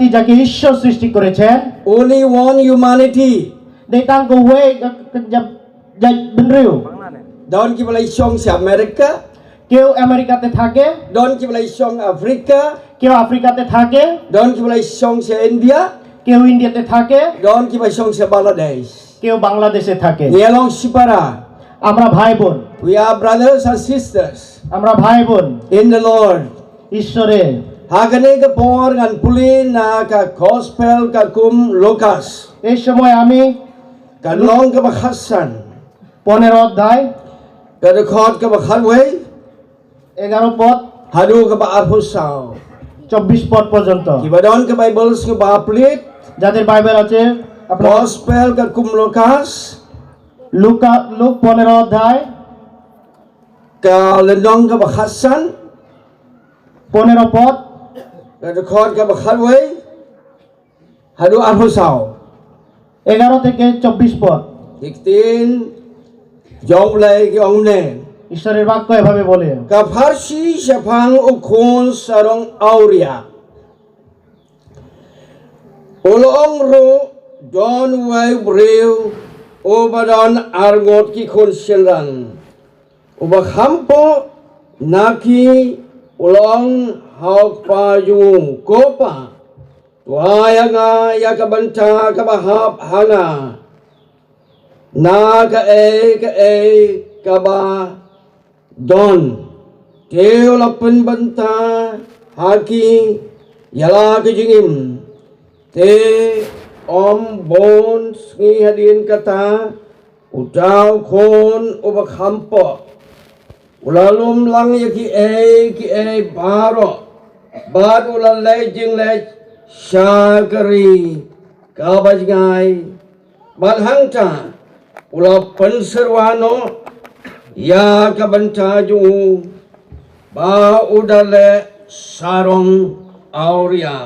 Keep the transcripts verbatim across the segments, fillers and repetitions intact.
যাকে ঈশ্বর সৃষ্টি করেছেন, Only one humanity. Dei tang kawei ka, ka jait, jait bynriew. Don kiba la shong sha America. Kew America te থাকে. Don kiba la shong Africa. Kew Africa te থাকে. Don kiba la shong sha India. Kew India te থাকে. Don kiba shong sha Bangladesh. Kew Bangladesh e থাকে. Ngi long shipara. Amra bhai bon. We are brothers and sisters. Amra bhai bon. In the Lord. Ishore. Ha kane ka por ngan pule na ka gospel ka kum Lukas. Ei somoy ami ka long ka bakhasan. Ponero adhyay. Ka dkhot ka bakhatwei. Egaro pod. Haduh ka ba arphew saw. Chobbish pod porjonto. Kiba don ka Bible sngewbha pule. Jader Bible ache. Gospel ka kum Lukas. Luka, Luk ponero adhyay. Ka lynnong ka bakhasan. Ponero pod. Ka dkhot ka bakhatwei. Haduh arphew saw. Egaro theke chobbish pod. Ki ktien jong U Blei ki ong kumne. Ishwor er bakko ebhabe bole. Ka pharshi shaphang u khun sarong awria. U la ong ruh don uwei u briew uba don arngut ki khun shynrang. Uba kham poh na ki u la ong ha u kpa jong u, ko pa, to ai ha nga ïa ka bynta kaba hap ha nga na kaei kaei kaba don. Te u la pynbynta ha ki ïa la ka jingim. Te ym bun sngi hadien kata uta u khun uba kham poh u la lum lang ïa kiei kiei baroh bad u la leit jingleit sha ka ri kaba jngai. Bad hangta u la pynsyrwa noh ïa ka bynta jong u ba u da leh sarong awria.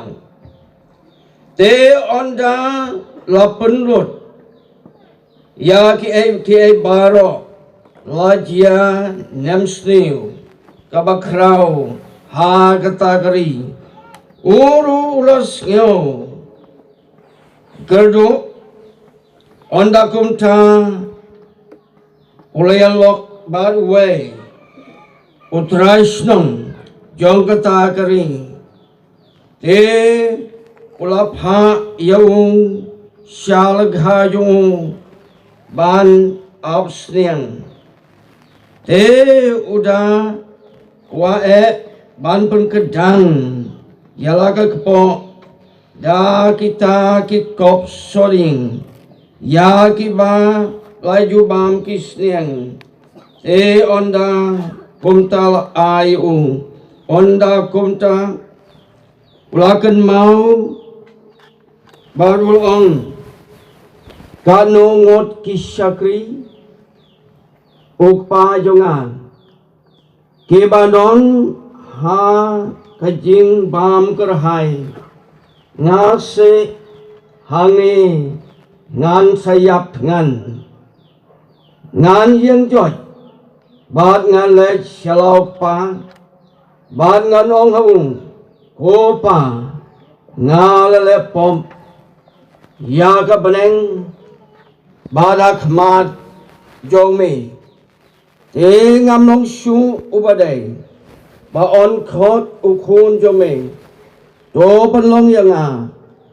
Te ynda la pynlut ïa kiei kiei baroh, la jia nemsniew kaba khraw ha kata ka ri. U ruh u la sngew kyrduh. Ynda kumta u la ïalok bad uwei u trai shnong jong kata ka ri. Te u la phah ïa u sha lygha jong u ban ap sniang. Te u da kwah eh ban pynkdang ïa la ka kpoh da kita ki kop sohdieng ïa kiba la ju bam ki sniang. Te ynda kumta la ai u, ynda kumta u la kynmaw bad u la ong, katno ngut ki shakri u kpa jong nga kiba don ha ka jingbam kyrhai, nga seh hangne ngan sa ïap thngan. Ngan ïeng joit bad ngan leit sha la u kpa bad ngan ong ha u, ko pa, nga la leh pop ïa ka bneng bad ha khmat jong me. Te ngam long shuh uba dei ba un khot u khun jong me. To pynlong ïa nga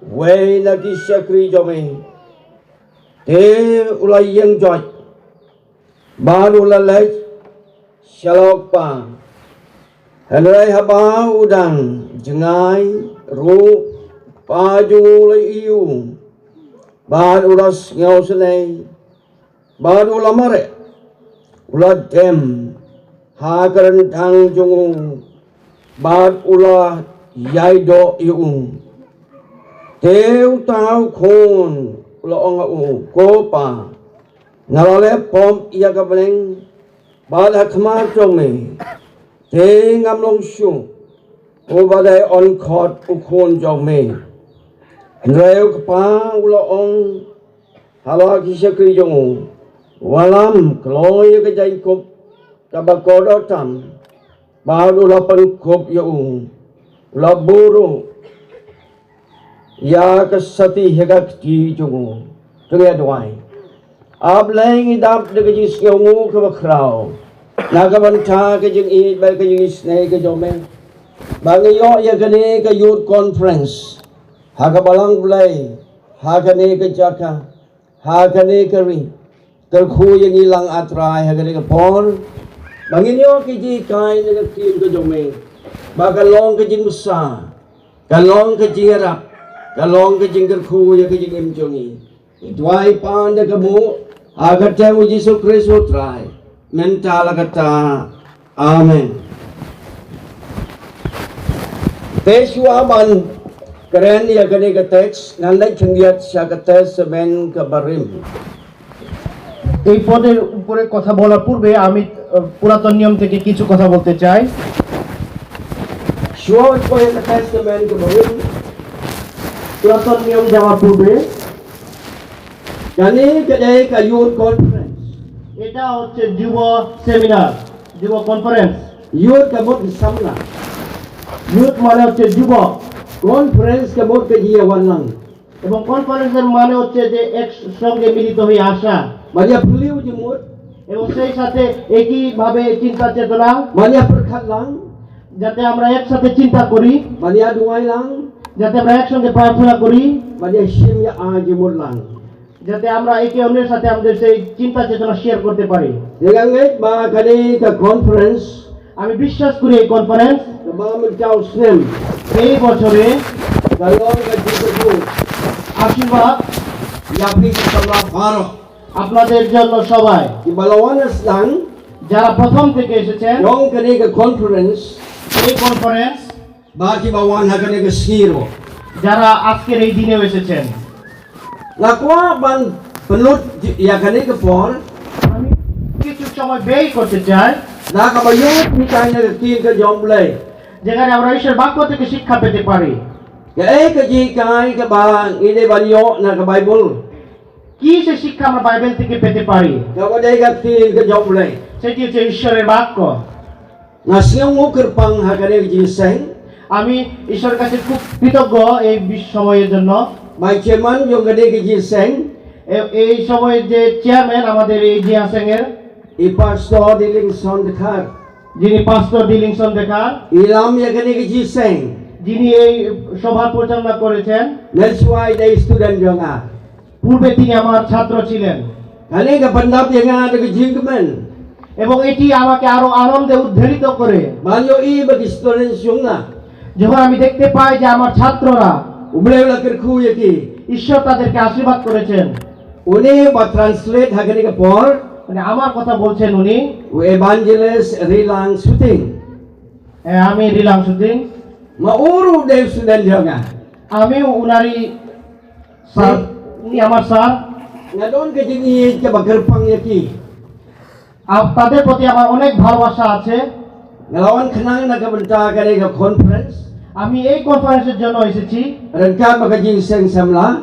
uwei na ki shakri jong me. Te u la ïeng joit bad u la leit sha la u kpa. Hynrei haba u dang jngai ruh, kpa jong u la ïohi u bad u la sngewsynei. Bad u la mareh, u la dem ha ka ryndang jong u bad u la ïai doh ïa u. Te uta u khun u la ong ha u, ko pa, nga la leh pop ïa ka bneng bad ha khmat jong me. Te ngam long shuh uba dei un khot u khun jong me. Hynrei u kpa u la ong ha la ki shakri jong u, wallam kloi ïa ka jaiñkup kaba kordor tam bad u la pynkup ïa u. U la buh ruh ïa ka sati ha ka kti jong u. To ngin ïa duwai. A Blei, ngi dap da ka jingsngewnguh kaba khraw na ka bynta ka jingïeit bad ka jingisnei ka jong me, ba ngi ïoh ïa kane ka Youth Conference ha ka Balang Blei, ha kane ka jaka, ha kane ka ri. Kyrkhu ïa ngi lang, A Trai, ha kane ka por, ba ngin ïoh ki jinghikai na ka ktien ka jong me, ba ka long ka jingbsa, ka long ka jingïarap, ka long ka jingkyrkhu ïa ka jingim jong ngi. Ngi duwai pan da ka buh ha ka kyrteng U Jisu Khrist U Trai, mynta la katta. Amen. Te shuwa ban kren ïa kane ka text, ngan leit khyndiat sha ka Testament ka Barim. এই পদের উপরে কথা বলার পূর্বে আমি আহ, পুরাতন নিয়ম থেকে কিছু কথা বলতে চাই। Shuwa ban poi ha ka Testament ka Barim, পুরাতন নিয়ম যাওয়ার পূর্বে kane ka dei ka Youth Conference. এটা হচ্ছে যুব সেমিনার, যুব কনফারেন্স। Youth ka mut ka samla. ইউথ মানে হচ্ছে যুবক, Conference ka mut ka jingïawan lang. এবং কনফারেন্সের মানে হচ্ছে যে একসঙ্গে মিলিত হয়ে আসা। Ban ïa phylliew jingmut. এবং সেই সাথে একইভাবে চিন্তা চেতনা, Ban ïa pyrkhat lang. যাতে আমরা একসাথে চিন্তা করি, Ban ïa duwai lang. যাতে আমরা একসঙ্গে প্রার্থনা করি, Ban ïa shim ïa ai jingmut lang. যাতে আমরা একে অন্যের সাথে আমাদের সেই চিন্তা চেতনা শেয়ার করতে পারি। Nga ngeit ba kane ka conference আমি বিশ্বাস করি এই কনফারেন্স kaba mynta u snem এই বছরে ka long ka jingkyrkhu আশীর্বাদ ïa phi ki samla baroh. আপনাদের জন্য সবাই, Kiba la wan sdang যারা প্রথম থেকে এসেছেন jong kane ka conference, এই কনফারেন্স, bad kiba wan ha kane ka sngi ruh. যারা আজকের এই দিনেও এসেছেন। Nga kwah ban pynlut ïa kane ka por আমি কিছু সময় ব্যয় করতে চাই da kaba ïoh phi kaei na ka ktien ka jong U Blei. যেখানে আমরা ঈশ্বর বাক্য থেকে শিক্ষা পেতে পারি। Kaei ka jinghikai kaba ngi dei ban ïoh na ka Baibl? কি সে শিক্ষা আমরা বাইবেল থেকে পেতে পারি? Kaba dei ka ktien ka jong U Blei. সেটি হচ্ছে ঈশ্বরের বাক্য। Nga sngewnguh kyrpang ha kane ka jingïaseng. আমি ঈশ্বরের কাছে খুব কৃতজ্ঞ এই বিশ- সময়ের জন্য। Ba i chairman jong kane ka jingïaseng, এ- এই সময়ের যে চেয়ারম্যান আমাদের এই জিয়াসেং এর, i Pastor Dilingson Dkhar. যিনি পাস্টর ডিলিংসন দেখার, I lam ïa kane ka jingïaseng. যিনি এই সভা পরিচালনা করেছেন। Mynshuwa i dei student jong nga. পূর্বে তিনি আমার ছাত্র ছিলেন। Kane ka pyndap ïa nga da ka jingkmen. এবং এটি আমাকে আরো আনন্দে উদ্ধরিত করে। Ban ïohi ba ki student jong nga, যখন আমি দেখতে পাই যে আমার ছাত্ররা, U Blei u la kyrkhu ïa ki. ঈশ্বর তাদেরকে আশীর্বাদ করেছেন। Une ba translate ha kane ka por, মানে আমার কথা বলছেন উনি, u Evangelist Rilang Suting. হ্যাঁ, আমি রিলাং শুটিং, Ma u ruh u dei student jong nga. আমি উনারই স্যার, উনি আমার স্যার। Nga don ka jingïeit kaba kyrpang ïa ki. আর তাদের প্রতি আমার অনেক ভালোবাসা আছে। Nga la wan khnang na ka bynta kane ka conference. আমি এই কনফারেন্সের জন্য এসেছি। Ryngkat bad ka jingïaseng samla,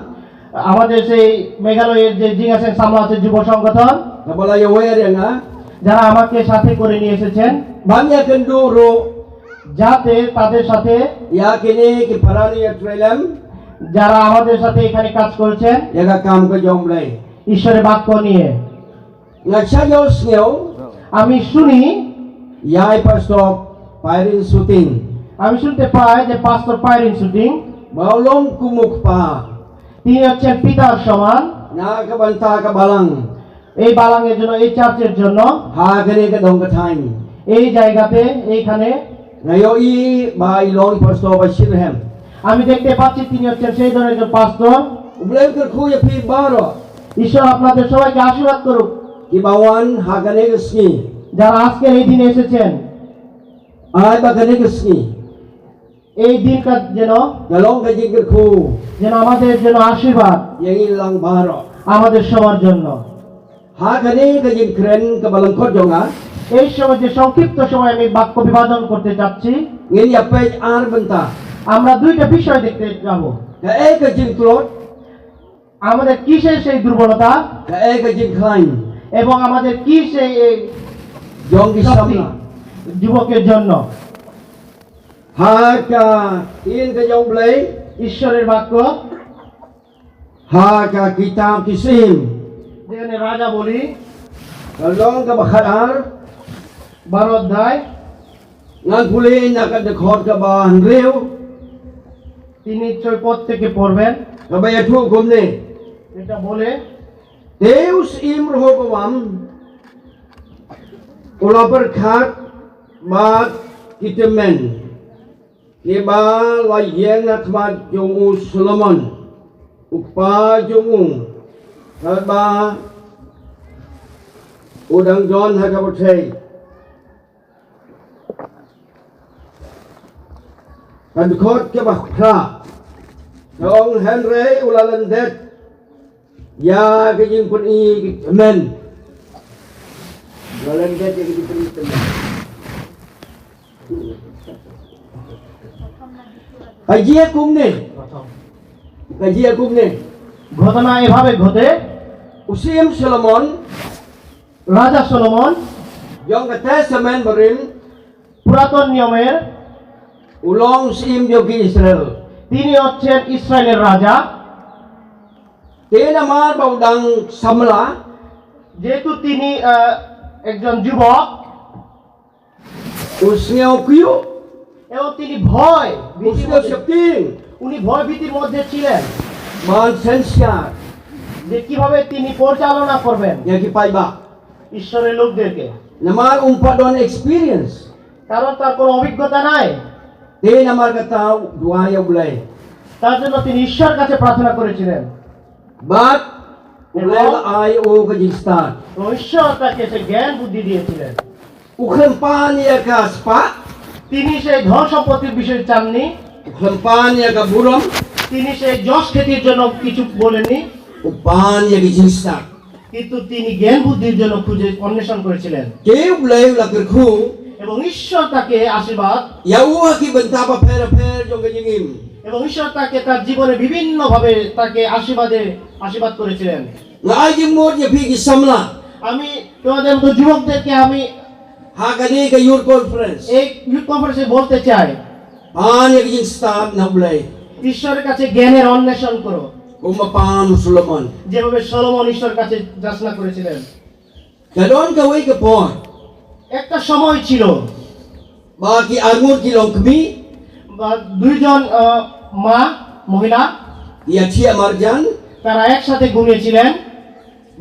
আমাদের সেই মেঘালয়ের যে জিয়াসেং সামলা আছে যুব সংগঠন, kaba la ïawer ïa nga, যারা আমাকে সাথে করে নিয়ে এসেছেন, ban ïakynduh ruh যাতে তাদের সাথে, ïa kine ki para nongïatreilang, যারা আমাদের সাথে এখানে কাজ করছেন ïa ka kam ka jong U Blei. ঈশ্বরের বাক্য নিয়ে। Nga shah ïohsngew আমি শুনি, ïa i Pastor Pairin Suting, আমি শুনতে পাই যে পাস্টর পাইরিন শুটিং, ba u long kum u kpa তিনি হচ্ছেন পিতার সমান। na ka bynta ka balang, এই বালাঙের জন্য, এই চার্চের জন্য, ha kane ka dong ka thaiñ. এই জায়গাতে, এইখানে Nga ïohi ba i long pastor ba shitrhem. আমি দেখতে পাচ্ছি তিনি হচ্ছেন সেই ধরনের একজন পাস্টর। U Blei u kyrkhu ïa phi baroh. ঈশ্বর আপনাদের সবাইকে আশীর্বাদ করুক। Kiba wan ha kane ka sngi, যারা আজকের এই দিনে এসেছেন, ai ba kane ka sngi এই দিনটা যেন, ka long ka jingkyrkhu, যেন আমাদের জন্য আশীর্বাদ, ïa ngi lang baroh. আমাদের সবার জন্য। Ha kane ka jingkren kaba lyngkot jong nga, এই সময়, যে সংক্ষিপ্ত সময় আমি বাক্য বিভাজন করতে চাচ্ছি, ngin ïa peit ar bynta. আমরা দুইটা বিষয় দেখতে যাব। Kaei ka jingtlot, আমাদের কিসের সেই দুর্বলতা kaei ka jingkhlaiñ এবং আমাদের কি সেই এই jong ki শক্তি samla. যুবকের জন্য। Ha ka ktien ka jong U Blei, ঈশ্বরের বাক্য, ha ka kitab Ki Syiem, যেখানে রাজাবলী, ka lynnong kaba khatar, বারো অধ্যায়, ngan pule na ka dkhot kaba hynriew, তিনি ছয় পদ থেকে পড়বেন। Kaba ïathuh kumne. এটা বলে, Te u Syiem Rehoboam u la pyrkhat bad ki tymmen kiba la ïeng ha khmat jong u Solomon u kpa jong u, katba u dang don ha ka pyrthei. Ka dkhot kaba phra ka ong, hynrei u la lyndet ïa ka jingpyni ki tymmen. U la lyndet ïa ka jingpyni ki tymmen. Ka jia kumne. Ka jia kumne. ঘটনা এভাবে ঘটে। U Syiem Solomon, রাজা সলোমন, jong ka Testament Barim, পুরাতন নিয়মের, u long syiem jong ki Israel. তিনি হচ্ছেন ইসরায়েলের রাজা। Te namar ba u dang samla, যেহেতু তিনি আহ, একজন যুবক, u sngew kyiuh, এবং তিনি ভয়, u ভীতির sngew মধ্যে, sheptieng, উনি ভয় ভীতির মধ্যে ছিলেন ban synshar, যে কিভাবে তিনি পরিচালনা করবেন ïa ki paidbah, ঈশ্বরের লোকদেরকে। Namar um pat don experience, কারণ তার কোনো অভিজ্ঞতা নাই। Te namar kata u duwai ïa U Blei, তার জন্য তিনি ঈশ্বর কাছে প্রার্থনা করেছিলেন। Bad U Blei la ai u ka jingstad. তো ঈশ্বর তাকে সে জ্ঞান বুদ্ধি দিয়েছিলেন। U khlem pan ïa ka spah, তিনি সেই ধন সম্পত্তির বিষয়ে চাননি। U khlem pan ïa ka burom, তিনি সেই যশ খ্যাতির জন্য কিছু বলেননি। U pan ïa ka jingstad, কিন্তু তিনি জ্ঞান বুদ্ধির জন্য খুঁজে অন্বেষণ করেছিলেন। Te U Blei u la kyrkhu, এবং ঈশ্বর তাকে আশীর্বাদ, ïa u ha ki bynta bapher bapher jong ka jingim, এবং ঈশ্বর তাকে তার জীবনে বিভিন্নভাবে তাকে আশীর্বাদে আশীর্বাদ করেছিলেন। Nga ai jingmut ïa phi ki samla, আমি তোমাদের মতো যুবকদেরকে আমি ha kane ka youth conference, এই ইউথ কনফারেন্সে বলতে চাই, pan ïa ka jingstad na U Blei, ঈশ্বরের কাছে জ্ঞানের অন্বেষণ করো। Kumba pan u Solomon, যেভাবে সলোমন ঈশ্বরের কাছে যাচনা করেছিলেন। Ka don kawei ka por, একটা সময় ছিল, ba ki arngut ki longkmie, বা দুইজন আহ, মা, মহিলা, ïathiah marjan, তারা একসাথে ঘুমিয়েছিলেন।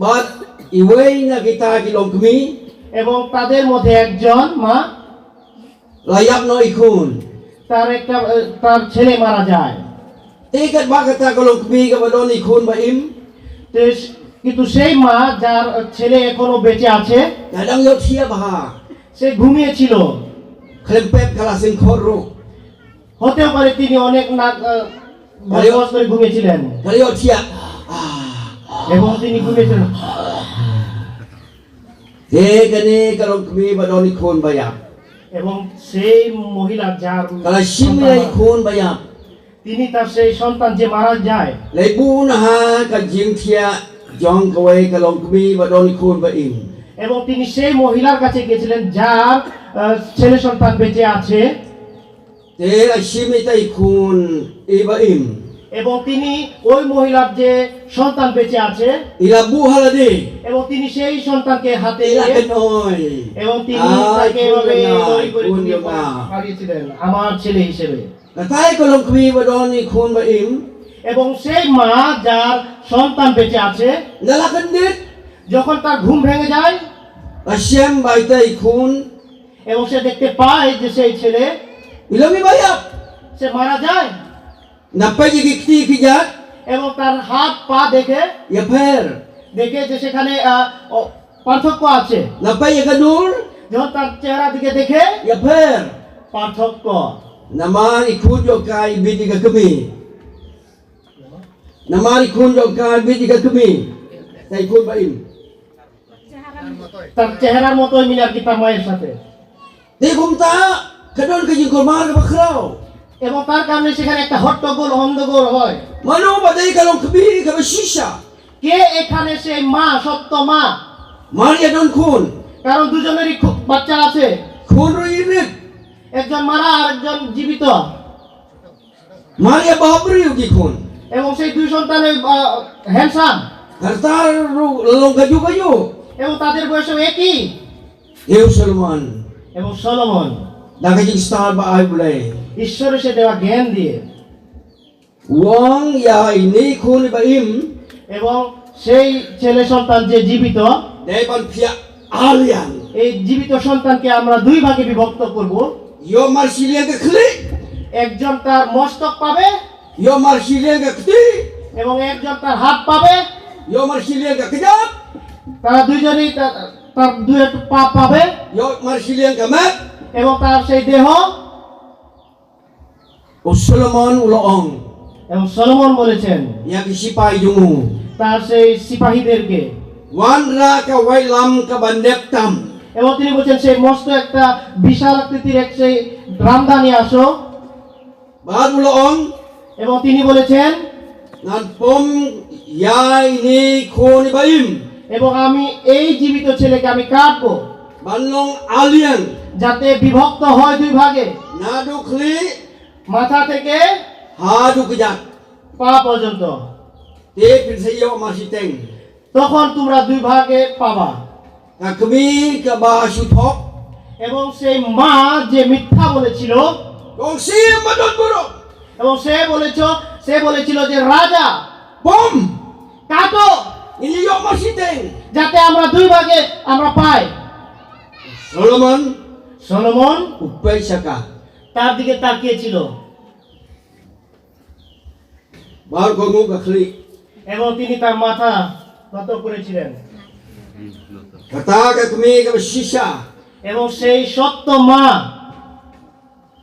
Bad iwei na kita ki longkmie, এবং তাদের মধ্যে একজন মা, la ïap noh i khun, তার একটা আহ, তার ছেলে মারা যায়। Te katba kata ka longkmie kaba don i khun ba im, তো স- কিন্তু সেই মা যার আহ, ছেলে এখনো বেঁচে আছে, ka dang ïohthiah bha, সে ঘুমিয়েছিল। Khlem pep ka la seng khor ruh, হতেও পারে তিনি অনেক নাক আহ, বসবাস করে ঘুমিয়েছিলেন। Ka la ïohthiah. এবং তিনি ঘুমিয়েছিলেন। Te kane ka longkmie ba don i khun ba ïap, এবং সেই মহিলা যার ka la shim ïa i khun ba ïap, তিনি তার সেই সন্তান যে মারা যায়, la buh ha ka jingthiah jong kawei ka longkmie ba don i khun ba im, এবং তিনি সেই মহিলার কাছে গেছিলেন যার আহ, ছেলে সন্তান বেঁচে আছে। Te la shim ïa i khun i ba im, এবং তিনি ওই মহিলার যে সন্তান বেঁচে আছে, i la buh ha lade, এবং তিনি সেই সন্তানকে হাতে নিয়ে, i la kynnoh, এবং তিনি তাকে এভাবে দই করে তুমি পা- পাড়িয়েছিলেন, আমার ছেলে হিসেবে। Kata ka longkmie ba don i khun ba im, এবং সেই মা যার সন্তান বেঁচে আছে, ynda la kyndit, যখন তার ঘুম ভেঙে যায়, la shem ba ita i khun, এবং সে দেখতে পায় যে সেই ছেলে, i long i ba ïap, সে মারা যায়। Ynda peit ïa ki kti ki jait, এবং তার হাত পা দেখে, ïapher, দেখে যে সেখানে আহ, ও, পার্থক্য আছে। Ynda peit ïa ka dur, যখন তার চেহারা দিকে দেখে, ïapher, পার্থক্য। Namar i khun jong ka i bit ïa ka kmie. Namar i khun jong ka i bit ïa ka kmie. Te i khun ba im, তার চেহারার মতোই মিলে আর কি তার মায়ের সাথে। Te kumta ka don ka jingkulmar kaba khraw, এবং তার কারণে সেখানে একটা হট্টগোল, হন্দগোল হয়। Mano ba dei ka longkmie kaba shisha? কে এখানে সেই মা, সত্য মা? Mar ïa don khun, কারণ দুজনেরই খু- বাচ্চা আছে। Khun ruh i rit. একজন মারা আর একজন জীবিত। Mar ïa ba briew ki khun. এবং সেই দুই সন্তানই হ্যান্ডসাম। Kata ruh la long kajuh kajuh. এবং তাদের বয়সও একই। Ïa u Solomon. এবং সলোমন। Da ka jingstad ba ai Blei. ঈশ্বর এসে দেওয়া জ্ঞান দিয়ে। U ong ïa ine i khun iba im. এবং সেই ছেলে সন্তান যে জীবিত, Dei ban phiah ar liang. এই জীবিত সন্তানকে আমরা দুই ভাগে বিভক্ত করব। Ïoh mar shiliang ka khlieh. একজন তার মস্তক পাবে। Ïoh mar shiliang ka kti. এবং একজন তার হাত পাবে। Ïoh mar shiliang ka kjat. তারা দুইজনই তার, তার দুই একটা পা পাবে। Ïoh mar shiliang ka met. এবং তার সেই দেহ। U Solomon u la ong. এবং সলোমন বলেছেন, Ïa ki sipai jong u. তার সেই সিপাহীদেরকে, Wanrah ka waitlam kaba nep tam. এবং তিনি বলছেন, সেই মস্ত একটা বিশাল আকৃতির এক সেই ড্রামদা নিয়ে আসো। Bad u la ong. এবং তিনি বলেছেন, Ngan pom ïa ine i khun iba im. এবং আমি এই জীবিত ছেলেকে আমি কাটবো। Ban long ar liang. যাতে বিভক্ত হয় দুই ভাগে। Naduh khlieh. মাথা থেকে হাদুহ kjat. পা পর্যন্ত। Te phin sa ïoh mar shiteng. তখন তোমরা দুই ভাগে পাবা। Ka kmie kaba shu thok. এবং সেই মা যে মিথ্যা বলেছিল, Ka ong, Siem ba don burom. এবং সে বলেছ, সে বলেছিল যে, "রাজা, Pom. কাটো, Ngin ïoh mar shiteng. যাতে আমরা দুই ভাগে আমরা পাই।" Solomon. সলোমন U peit sha ka. তার দিকে তাকিয়েছিল। Bad u kynduh ka khlieh. এবং তিনি তার মাথা নত করেছিলেন। Kata ka kmie kaba shisha. এবং সেই সত্য মা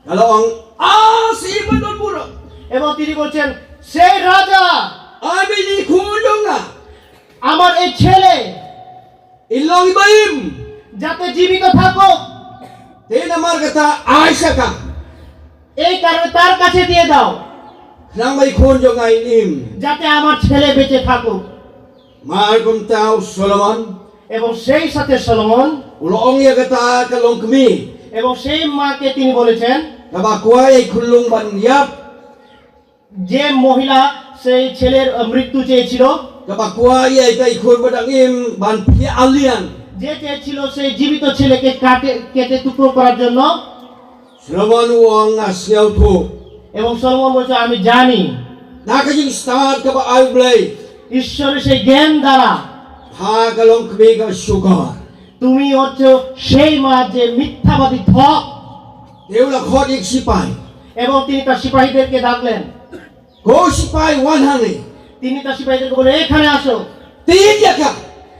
Ka la ong, "Ah, Siem ba don burom. এবং তিনি বলছেন, "সেই রাজা, Ai ba ine i khun jong nga. আমার এই ছেলে, in long iba im. যাতে জীবিত থাকুক। Te namar kata ai sha ka. এই কারণে তার কাছে দিয়ে দাও। Khnang ba i khun jong nga in im." যাতে আমার ছেলে বেঁচে থাকুক। Mar kumta u Solomon. এবং সেই সাথে সলোমন U la ong ïa kata ka longkmie. এবং সেই মাকে তিনি বলেছেন, Kaba kwah ïa i khunlung ban ïap. যে মহিলা সেই ছেলের, আহ, মৃত্যু চেয়েছিল, Kaba kwah ïa ita i khun ba dang im ban phiah ar liang. যে চেয়েছিল সেই জীবিত ছেলেকে কাটে, কেটে টুকরো করার জন্য। Solomon u ong, nga sngewthuh. এবং সলোমন বলছে, "আমি জানি।" Na ka jingstad kaba ai Blei. ঈশ্বরের সেই জ্ঞান দ্বারা। Ha ka longkmie kaba shukor. তুমি হচ্ছ সেই মা যে মিথ্যাবাদী ঠগ। Te u la khot ïa ki sipai. এবং তিনি তার সিপাহীদেরকে ডাকলেন। Ko sipai, wan hangne. তিনি তার সিপাহীদেরকে বলে, "এখানে আসো।" Tied ïa ka.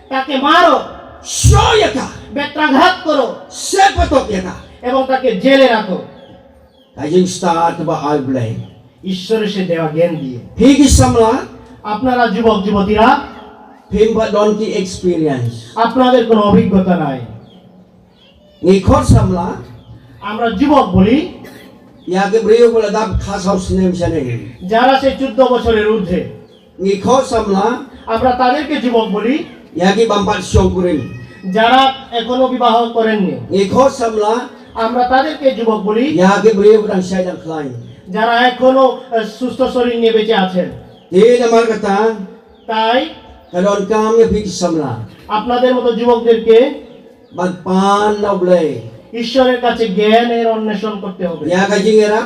তাকে মারো। Shoh ïa ka. বেত্রাঘাত করো। Set patok ïa ka. এবং তাকে জেলে রাখো। Ka jingstad kaba ai Blei. ঈশ্বরের সেই দেওয়া জ্ঞান দিয়ে। Phi ki samla. আপনারা যুবক যুবতীরা। Phim pat don ki experience. আপনাদের কোনো অভিজ্ঞতা নাই। Ngi khot samla. আমরা যুবক বলি। Ïa ki briew ba la dap khatsaw snem shane. যারা সেই চোদ্দ বছরের ঊর্ধ্বে। Ngi khot samla. আমরা তাদেরকে যুবক বলি। Ïa ki bym pat shong kurim. যারা এখনো বিবাহ করেননি। Ngi khot samla. আমরা তাদেরকে যুবক বলি। Ïa ki briew ba dang shai dang khlaiñ. যারা এখনো, আহ, সুস্থ শরীর নিয়ে বেঁচে আছেন। Te namar kata. তাই Ka donkam ïa phi ki samla. আপনাদের মতো যুবকদেরকে Ban pan na u Blei. ঈশ্বরের কাছে জ্ঞানের অন্বেষণ করতে হবে। Ïa ka jingïarap.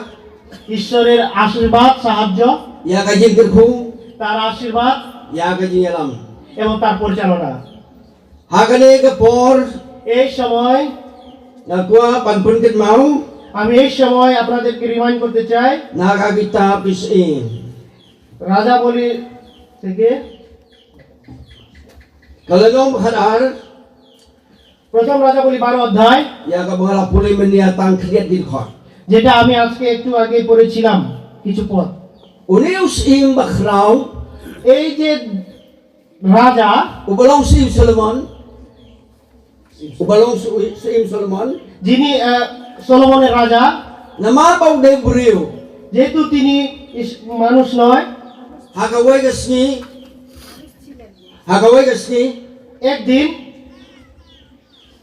ঈশ্বরের আশীর্বাদ, সাহায্য। Ïa ka jingkyrkhu. তার আশীর্বাদ। Ïa ka jingïalam. এবং তার পরিচালনা। Ha kane ka por. এই সময় Nga kwah ban pynkynmaw. আমি এই সময় আপনাদেরকে রিমাইন্ড করতে চাই। Na ka kitab Ki Syiem. রাজাবলী থেকে। Ka lynnong ba khatar. প্রথম রাজাবলী বারো অধ্যায়। Ïa kaba nga la pule mynne tang khyndiat ki dkhot. যেটা আমি আজকে একটু আগে পড়েছিলাম কিছু পদ। Une u syiem bakhraw. এই যে রাজা, Uba long syiem Solomon. Uba long sy-, syiem Solomon. যিনি, আহ, সলোমনের রাজা। Namar ba u dei briew. যেহেতু তিনি ইস-, মানুষ নয়। Ha kawei ka sngi. Ha kawei ka sngi. একদিন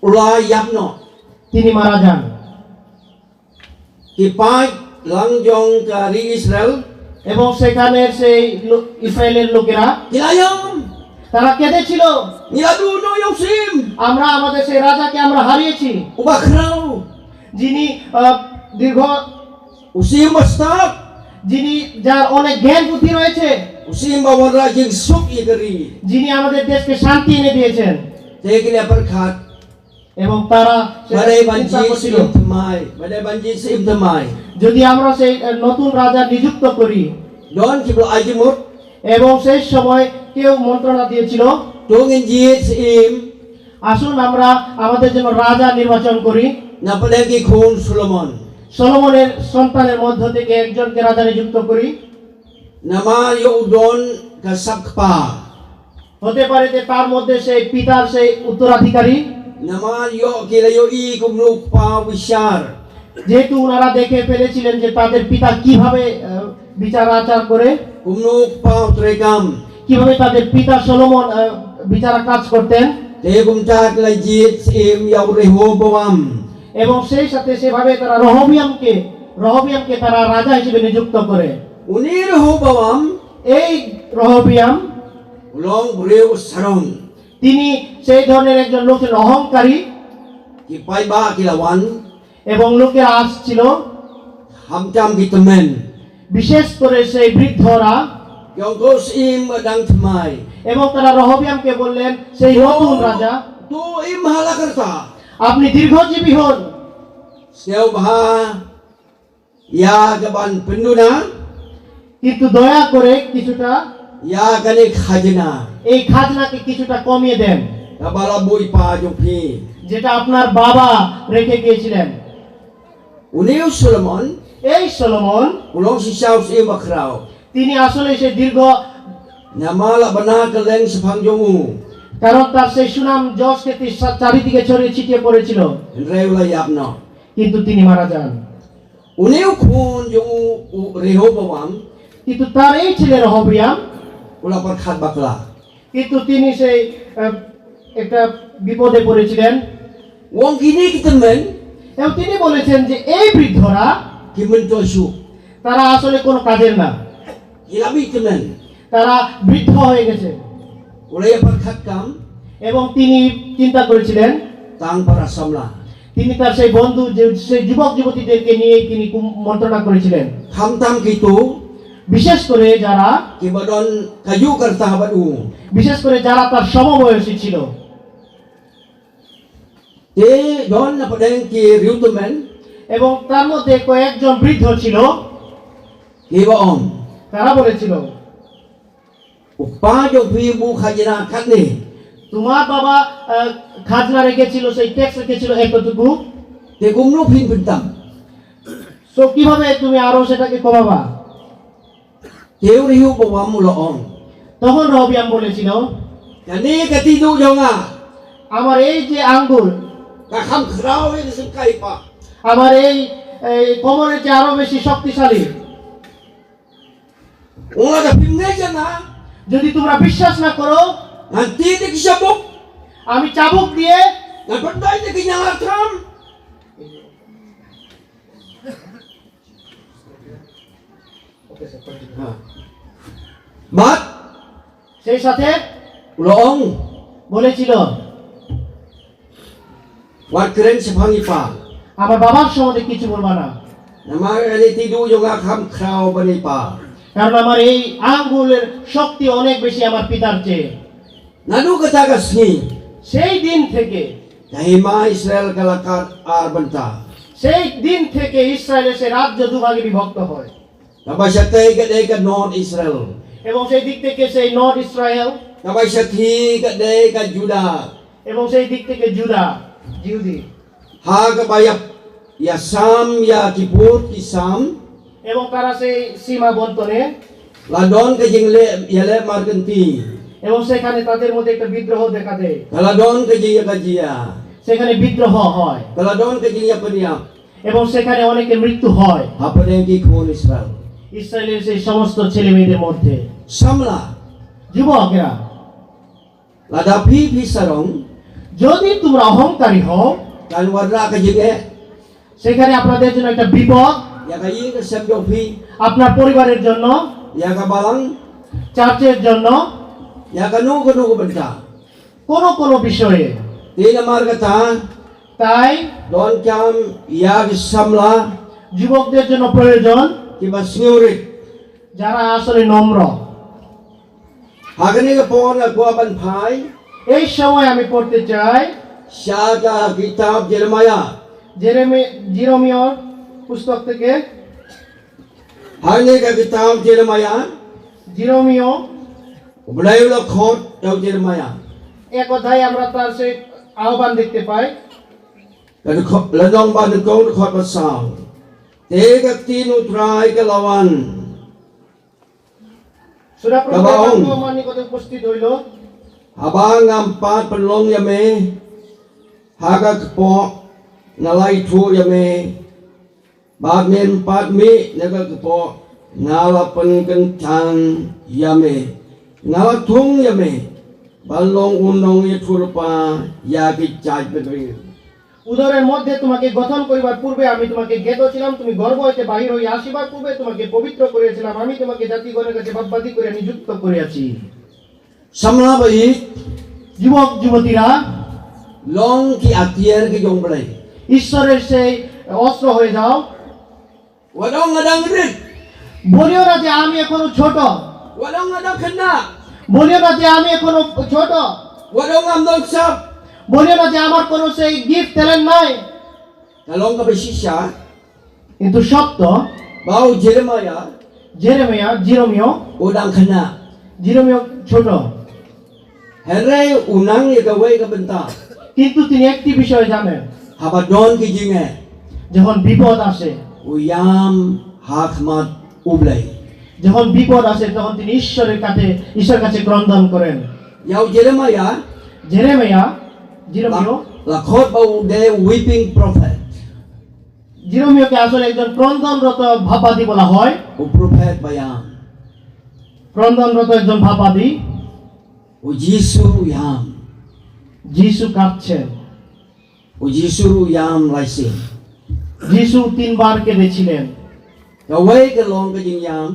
U la ïap noh. তিনি মারা যান। ki paid lang jong ka ri Israel, এবং সেখানের সেই লো- ইসরায়েলের লোকেরা, ki la ïam, তারা কেঁদেছিল, ngi la duh noh ïa u syiem, আমরা আমাদের সেই রাজাকে আমরা হারিয়েছি, uba khraw, যিনি আহ, দীর্ঘ, u syiem uba stad, যিনি, যার অনেক জ্ঞান বুদ্ধি রয়েছে, u syiem ba wanrah jingsuk ïa ka ri, যিনি আমাদের দেশকে শান্তি এনে দিয়েছেন। Te ki la pyrkhat, এবং তারা সেটা, ba dei ban, চিন্তা jied, করছিল, syiem thymmai, ba dei ban jied syiem thymmai, যদি আমরা সেই আহ, নতুন রাজা নিযুক্ত করি। Don kiba la ai jingmut, এবং সেই সময় কেউ মন্ত্রণা দিয়েছিল, to ngin jied syiem, আসুন আমরা আমাদের জন্য রাজা নির্বাচন করি, na pdeng ki khun Solomon, সলোমনের সন্তানের মধ্য থেকে একজনকে রাজা নিযুক্ত করি। Namar ïa u don ka sap kpa, হতে পারে যে তার মধ্যে সেই পিতার সেই উত্তরাধিকারী। Namar ïoh, ki la ïohi kumno u kpa u bishar, যেহেতু ওনারা দেখে ফেলেছিলেন যে তাদের পিতা কিভাবে আহ, বিচার আচার করে, kumno u kpa u treikam, কিভাবে তাদের পিতা সলোমন আহ, বিচার কাজ করতেন। Te kumta ki la jied syiem ïa u Rehoboam. এবং সেই সাথে সেভাবে তারা রহবিয়ামকে, রহবিয়ামকে তারা রাজা হিসেবে নিযুক্ত করে। Une u Rehoboam, এই রহবিয়াম, u long briew sarong, তিনি সেই ধরনের একজন লোক ছিলেন, অহংকারী। Ki paidbah ki la wan, এবং লোকেরা আসছিল, khamtam ki tymmen, বিশেষ করে সেই বৃদ্ধরা। Ki ong, ko syiem ba dang thymmai, এবং তারা রহবিয়ামকে বললেন, সেই নতুন রাজা, to im ha la ka rta, আপনি দীর্ঘজীবী হন। Sngewbha ïa ka ban pynduna, কিন্তু দয়া করে কিছুটা, ïa kane khajna, এই খাজনাকে কিছুটা কমিয়ে দেন, kaba la buh i pa jong phi, যেটা আপনার বাবা রেখে গিয়েছিলেন। Une u Solomon, এই সলোমন, u long shisha u syiem ba khraw, তিনি আসলে সেই দীর্ঘ, namar la bna kylleng shaphang jong u, কারণ তার সেই সুনাম যশ খ্যাতি সা- চারিদিকে ছড়িয়ে ছিটিয়ে পড়েছিল। Hynrei u la ïap noh, কিন্তু তিনি মারা যান। Une u khun jong u, u Rehoboam, কিন্তু তার এই ছেলে রহবিয়াম, u la pyrkhat bakla, কিন্তু তিনি সেই আহ, একটা বিপদে পড়েছিলেন। U ong, kine ki tymmen, এবং তিনি বলেছেন যে এই বৃদ্ধরা, ki myntoi shuh, তারা আসলে কোনো কাজের না, ki la mih tymmen, তারা বৃদ্ধ হয়ে গেছে। U la ïa pyrkhat kam, এবং তিনি চিন্তা করেছিলেন, tang para samla, তিনি তার সেই বন্ধু, যে সেই যুবক যুবতীদেরকে নিয়ে তিনি কুম- মন্ত্রণা করেছিলেন। Khamtam kito, বিশেষ করে যারা, kiba don kajuh ka rta bad u, বিশেষ করে যারা তার সমবয়সী ছিল। Te don na pdeng ki riewtymmen, এবং তার মধ্যে কয়েকজন বৃদ্ধ ছিল, kiba ong, তারা বলেছিল, u kpa jong phi buh khajna katne, তোমার বাবা আহ, খাজনা রেখেছিল, সেই ট্যাক্স রেখেছিল এতটুকু। Te kumno phin pyntam? So কিভাবে তুমি আরো সেটাকে কমাবা? Te u Rehoboam u la ong, তখন রহবিয়াম বলেছিল, kane ka tih duh jong nga, আমার এই যে আঙ্গুল, ka kham khraw ïa ka syngkai i pa, আমার এই এই কোমরের চেয়ে আরো বেশি শক্তিশালী। Nga, lada phim ngeit ïa nga, যদি তোমরা বিশ্বাস না করো, ngan tih da ki shabuk, আমি চাবুক দিয়ে, ngan pyndait da ki ñianglarkham. Ha. Bad, সেই সাথে, u la ong, বলেছিল, wat kren shaphang i pa, আমার বাবার সম্বন্ধে কিছু বলবা না। Namar kane tih duh jong nga kham khraw ban i pa, কারণ আমার এই আঙ্গুলের শক্তি অনেক বেশি আমার পিতার চেয়ে। Naduh kata ka sngi, সেই দিন থেকে, ka hima Israel ka la kat ar bynta, সেই দিন থেকে ইসরায়েলের সে রাজ্য দুভাগে বিভক্ত হয়। Kaba shatei ka dei ka North Israel, এবং সেই দিক থেকে সেই নর্থ ইসরায়েল, kaba shathie ka dei ka Juda, এবং সেই দিক থেকে জুদা, জিহুদি। Ha kaba ïa, ïa sam ïa ki bud ki sam, এবং তারা সেই সীমা বন্টনে, la don ka jingleh ïaleh markynti, এবং সেখানে তাদের মধ্যে একটা বিদ্রোহ দেখা দেয়, ka la don ka jingïakajia, সেখানে বিদ্রোহ হয়, ka la don ka jingïapyniap, এবং সেখানে অনেকে মৃত্যু হয়, hapdeng ki khun Israel, ইসরায়েলের সেই সমস্ত ছেলে মেয়েদের মধ্যে। Samla, যুবকেরা, lada phi phi sarong, যদি তোমরা অহংকারী হও, kan wanrah ka jingeh, সেখানে আপনাদের জন্য একটা বিপদ। ïa ka ïing ka sem jong phi, আপনার পরিবারের জন্য, ïa ka balang, চার্চের জন্য, ïa kano kano ka bynta, কোনো কোনো বিষয়ে। Te namar kata, তাই donkam ïa ki samla, যুবকদের জন্য প্রয়োজন, kiba sngewrit, যারা আসলে নম্র। Ha kane ka por nga kwah ban phai, এই সময় আমি পড়তে চাই sha ka kitab Jeremiah, জেরেমি জিরোমিয়র পুস্তক থেকে। Ha kane ka kitab Jeremiah, জিরোমিয়, U Blei u la khot ïa u Jeremiah, এক অধ্যায়ে আমরা তার সেই আহ্বান দেখতে পাই। Ka dkhot, lynnong ba nyngkong, dkhot ba saw. Te ka ktien U Trai ka la wan. Sudah Ka ba ong, pernah kau mani kau tu pasti doilo. Haba ngam pat pynlong ïa me ha ka kpoh, nga la ïathuh ïa me. Bad mem pat mih na ka kpoh, nga la pynkyntang ïa me, nga la thung ïa me ban long u nongïathuhlypa ïa ki jaitbynriew. উদরের মধ্যে তোমাকে গঠন করিবার পূর্বে আমি তোমাকে জ্ঞাত ছিলাম, তুমি গর্ভ হইতে বাহির হইয়া আসিবার পূর্বে তোমাকে পবিত্র করিয়াছিলাম, আমি তোমাকে জাতিগণের কাছে ভাববাদী করিয়া নিযুক্ত করিয়াছি। Samla ba ïeit, যুবক যুবতীরা, long ki atiar ki jong U Blei. ঈশ্বরের সেই অস্ত্র হয়ে যাও। Wat ong nga dang rit. বলিও না যে আমি এখনো ছোট। Wat ong nga dang khynnah. বলিও না যে আমি এখনো ছোট। Wat ong ngam don sap. বলিও না যে আমার কোনো সেই গিফট ট্যালেন্ট নাই। Ka long kaba shisha, কিন্তু সত্য, ba u Jeremiah, জেরেমিয়া, জিরোমিয়, u dang khynnah, জিরোমিয় ছোট। Hynrei u nang ïa kawei ka bynta. কিন্তু তিনি একটি বিষয় জানেন। Haba don ki jingeh, যখন বিপদ আসে, u ïam ha khmat U Blei. যখন বিপদ আসে, তখন তিনি ঈশ্বরের কাছে, ঈশ্বরের কাছে ক্রন্দন করেন। Ïa u Jeremiah, জেরেমিয়া, জিরোমিয়, la, la khot ba u dei weeping prophet. জিরোমিয়কে আসলে একজন ক্রন্দনরত ভাববাদী বলা হয়। U prophet ba ïam. ক্রন্দনরত একজন ভাববাদী। U Jisu u ïam. যিশু কাঁদছেন। U Jisu u ïam lai sien. যিশু তিনবার কেঁদেছিলেন। Kawei ka long ka jingïam.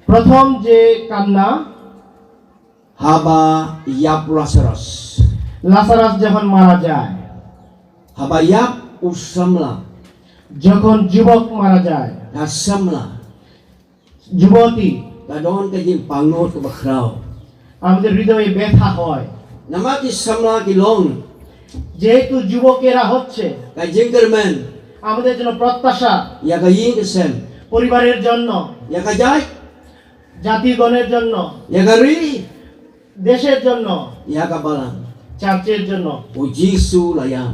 প্রথম যে কান্না, haba ïap u Lasaros. লাসারাস যখন মারা যায়। Haba ïap u samla. যখন যুবক মারা যায়। Ka samla. যুবতী। Ka don ka jingpangnud kaba khraw. আমাদের হৃদয়ে ব্যথা হয়। Namar ki samla ki long, যেহেতু যুবকেরা হচ্ছে, ka jingkyrmen, আমাদের জন্য প্রত্যাশা, ïa ka ïing ka sem, পরিবারের জন্য, ïa ka jait, জাতিগণের জন্য, ïa ka ri, দেশের জন্য, ïa ka balang, চার্চের জন্য। U Jisu u la ïam.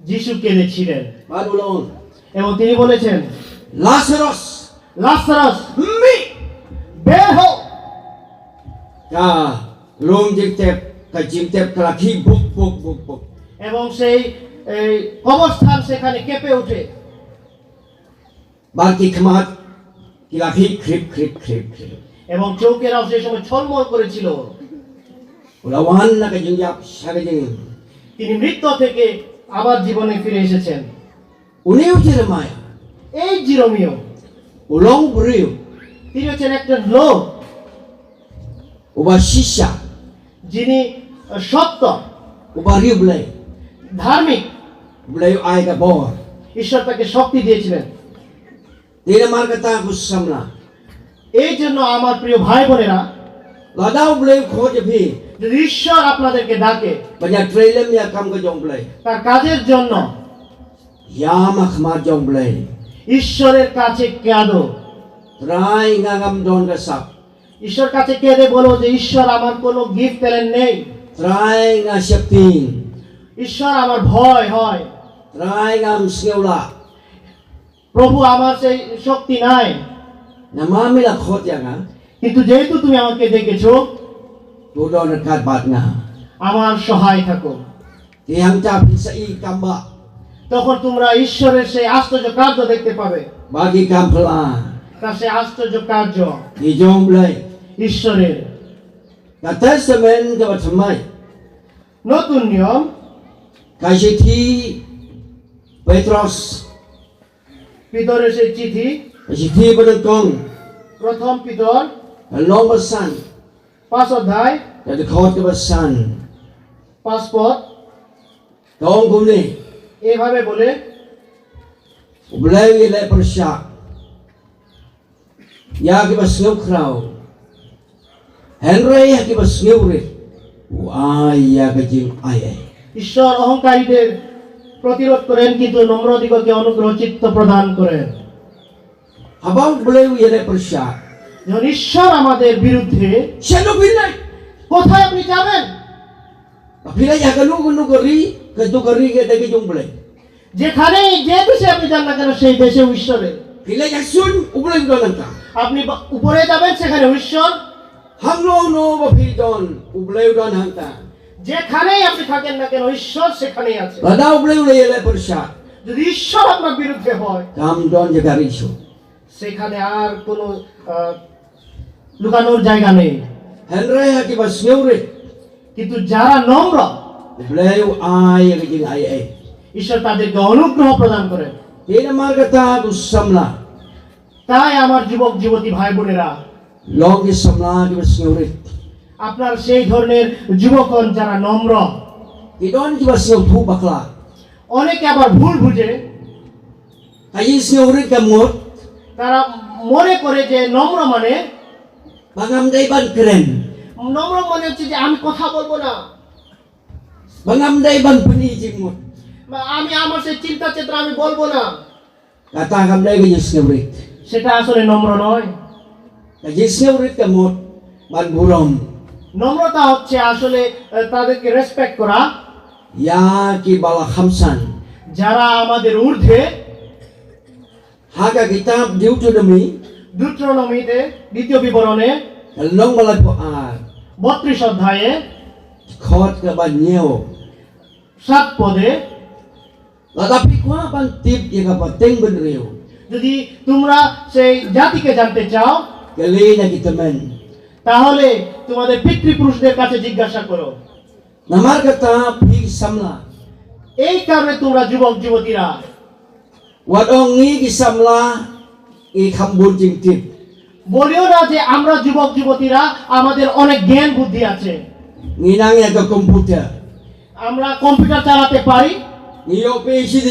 যিশু কেঁদেছিলেন। Bad u la ong, এবং তিনি বলেছেন, Lasaros, লাসারাস, mih, বের হও। Ka lum jingtep, ka jingtep ka la khih buk buk buk buk. এবং সেই, এই, কবরস্থান সেখানে কেঁপে ওঠে। Bad ki khmat ki la khih khrip khrip khrip khrip. এবং চোখেরাও সেই সময় ঝলমল করেছিল। U la wan na ka jingïap sha ka jingim. তিনি মৃত্যু থেকে আবার জীবনে ফিরে এসেছেন। Une u Jeremiah, এই জিরোমিয়, u long u briew, তিনি হচ্ছেন একজন লোক, uba shisha, যিনি, আহ, সত্য, uba riewblei, ধার্মিক, u Blei u ai ka bor. ঈশ্বর তাকে শক্তি দিয়েছিলেন। Te namar kata ko samla, এই জন্য আমার প্রিয় ভাই বোনেরা, lada u Blei u khot ïa phi, যদি ঈশ্বর আপনাদেরকে ডাকে, ban ïatrei lem ïa ka kam ka jong u Blei, তার কাজের জন্য, ïam ha khmat jong u Blei, ঈশ্বরের কাছে কাঁদো। Trai, nga ngam don ka sap। ঈশ্বর কাছে কেঁদে বলো যে, ঈশ্বর, আমার কোনো গিফট ট্যালেন্ট নেই। Trai, nga sheptieng। ঈশ্বর, আমার ভয় হয়। Trai, ngam sngewlah। প্রভু, আমার সেই শক্তি নাই। Namar me la khot ïa nga, কিন্তু যেহেতু তুমি আমাকে ডেকেছো, to don ryngkat bad nga, আমার সহায় থাকো। Te hangta phin sa ïohi kam bah, তখন তোমরা ঈশ্বরের সেই আশ্চর্য কার্য দেখতে পাবে। Ba ki kam phylla, তার সেই আশ্চর্য কার্য, ki jong u Blei, ঈশ্বরের। Ka Testament kaba thymmai, নতুন নিয়ম, ka shithi Petros, পিতরের সেই চিঠি, Ka shithi ba nyngkong, প্রথম পিতর, ka lynnong ba san, পাঁচ অধ্যায়, ka dkhot kaba san, পাঁচ পদ, ka ong kumne. এভাবে বলে, U Blei u ïaleh pyrshah ïa kiba sngewkhraw, hynrei ha kiba sngewrit u ai ïa ka jingai ei. ঈশ্বর অহংকারীদের প্রতিরোধ করেন, কিন্তু নম্রদিগকে অনুগ্রহ চিত্ত প্রদান করেন। Haba U Blei u ïaleh pyrshah, যখন ঈশ্বর আমাদের বিরুদ্ধে, shano phi leit? কোথায় আপনি যাবেন? Phi leit ha kano kano ka ri, kato ka ri ka dei ka jong U Blei. যেখানেই, যে দেশে আপনি যান না কেন, সেই দেশেও ঈশ্বরের। Phi leit ha suiñ, U Blei u don hangta. আপনি বা-, উপরে যাবেন, সেখানেও ঈশ্বর। Hangno hangno ba phi don, U Blei u don hangta. যেখানেই আপনি থাকেন না কেন, ঈশ্বর সেখানেই আছে। Lada U Blei u la ïaleh pyrshah, যদি ঈশ্বর আপনার বিরুদ্ধে হয়, kam don jaka rieh shuh. সেখানে আর কোনো, আহ, লুকানোর জায়গা নেই। Hynrei ha kiba sngewrit, কিন্তু যারা নম্র, U Blei u ai ïa ka jingai ei. ঈশ্বর তাদেরকে অনুগ্রহ প্রদান করেন। Te namar kata ko samla, তাই আমার যুবক যুবতী ভাই বোনেরা, long ki samla kiba sngewrit, আপনার সেই ধরনের যুবক হন যারা নম্র। Ki don kiba sngewthuh bakla, অনেকে আবার ভুল বুঝে, ka jingsngewrit ka mut, তারা মনে করে যে নম্র মানে, ba ngam dei ban kren, নম্র মানে হচ্ছে যে আমি কথা বলবো না, ba ngam dei ban pyni jingmut, বা আমি আমার সেই চিন্তা চেতনা আমি বলবো না। Kata kam dei ka jingsngewrit. সেটা আসলে নম্র নয়। Ka jingsngewrit ka mut ban burom, নম্রতা হচ্ছে আসলে, আহ, তাদেরকে রেসপেক্ট করা। Ïa kiba la kham san, যারা আমাদের ঊর্ধ্বে। Ha ka kitab Deuteronomy, ডিউটেরোনমিতে, দ্বিতীয় বিবরণে, ka lynnong ba laiphew ar, বত্রিশ অধ্যায়ে, dkhot kaba hynñiew, সাত পদে, lada phi kwah ban tip ïa ka pateng bynriew, যদি তোমরা সেই জাতিকে জানতে চাও, kylli na ki tymmen, তাহলে তোমাদের পিতৃপুরুষদের কাছে জিজ্ঞাসা করো। Namar kata phi ki samla, এই কারণে তোমরা যুবক যুবতীরা, wat ong ngi ki samla ngi kham bun jingtip, বলিও না যে আমরা যুবক যুবতীরা, আমাদের অনেক জ্ঞান বুদ্ধি আছে, ngi nang ïa ka computer, আমরা কম্পিউটার চালাতে পারি, ngi ïoh PhD,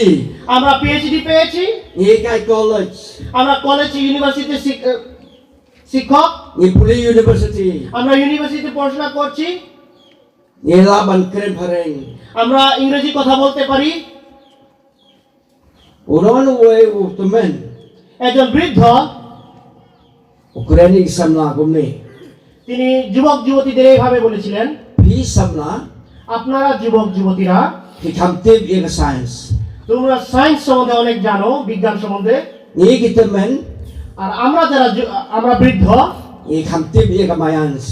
আমরা পিএইচডি পেয়েছি, ngi kai college, আমরা কলেজ ইউনিভার্সিটিতে শিক-, শিক্ষক, ngi pule university, আমরা ইউনিভার্সিটিতে পড়াশোনা করছি, ngi lah ban kren phareng, আমরা ইংরেজি কথা বলতে পারি। U don uwei u tymmen, একজন বৃদ্ধ, u kren ïa ki samla kumne, তিনি যুবক যুবতীদের এইভাবে বলেছিলেন, phi samla, আপনারা যুবক যুবতীরা, phi kham tip ïa ka science, তোমরা সায়েন্স সম্বন্ধে অনেক জানো, বিজ্ঞান সম্বন্ধে। Ngi ki tymmen, আর আমরা যারা যু-, আমরা বৃদ্ধ, ngi kham tip ïa ka maians.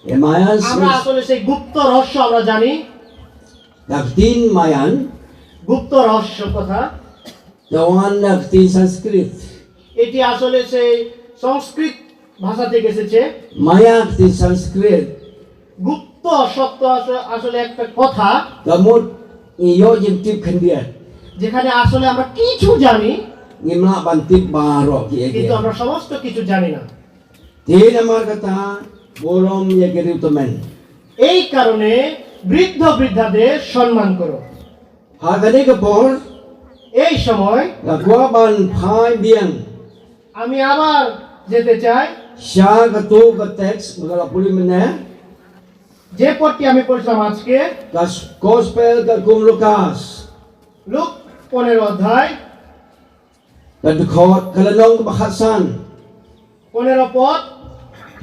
Ïa maians, আমরা আসলে সেই গুপ্ত রহস্য আমরা জানি। Ka ktien maian, গুপ্ত রহস্য কথা, ka wan na ka ktien Sanskrit, এটি আসলে সেই সংস্কৃত ভাষা থেকে এসেছে। Maya ka ktien Sanskrit, গুপ্ত শব্দ আস-, আসলে একটা কথা, ka mut ngi ïoh jingtip khyndiat, যেখানে আসলে আমরা কিছু জানি, ngim lah ban tip baroh kiei kiei, কিন্তু আমরা সমস্ত কিছু জানি না। Te namar kata burom ïa ki riewtymmen, এই কারণে বৃদ্ধ বৃদ্ধাদের সম্মান করো। Ha kane ka por, এই সময়, nga kwah ban phai biang, আমি আবার যেতে চাই, sha katu ka text ba nga la pule mynne, যে পদটি আমি পড়ছিলাম আজকে, ka Gospel katkum u Lukas, লুক পনেরো অধ্যায়, ka dkhot, ka lynnong kaba khatsan, পনেরো পদ,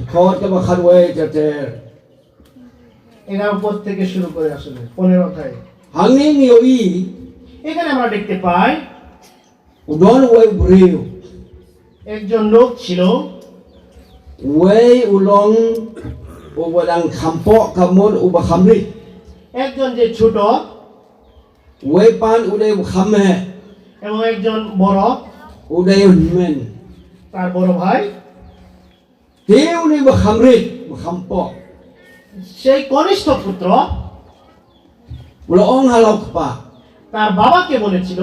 dkhot kaba khatwei ter ter, এগারো পদ থেকে শুরু করে আসলে পনেরো অধ্যায়। Hangne ngi ïohi, এখানে আমরা দেখতে পাই, u don uwei u briew, একজন লোক ছিল, uwei u long uba dang kham poh, ka mut uba kham rit, একজন যে ছোট, uwei pat u dei uba kham heh, এবং একজন বড়, u dei u hynmen, তার বড় ভাই। Te une uba kham rit, uba kham poh, সেই কনিষ্ঠ পুত্র, u la ong ha la u kpa, তার বাবাকে বলেছিল,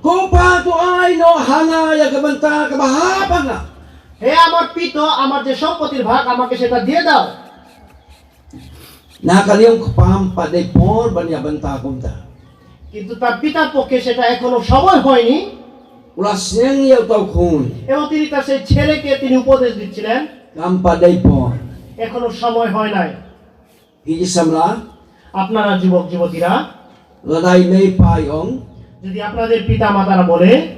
"Ko Pa, to ai noh ha nga ïa ka bynta kaba hap ha nga." "হে আমার পিতা, আমার যে সম্পত্তির ভাগ, আমাকে সেটা দিয়ে দাও।" Na ka liang u kpa ym pat dei por ban ïa bynta kumta. কিন্তু তার পিতার পক্ষে সেটা এখনো সময় হয়নি। U la sneng ïa uta u khun. এবং তিনি তার সেই ছেলেকে তিনি উপদেশ দিচ্ছিলেন, Kam pat dei por. "এখনো সময় হয় নাই।" Phi ki samla, আপনারা যুবক যুবতীরা, lada i mei pa i ong, যদি আপনাদের পিতা মাতারা বলে,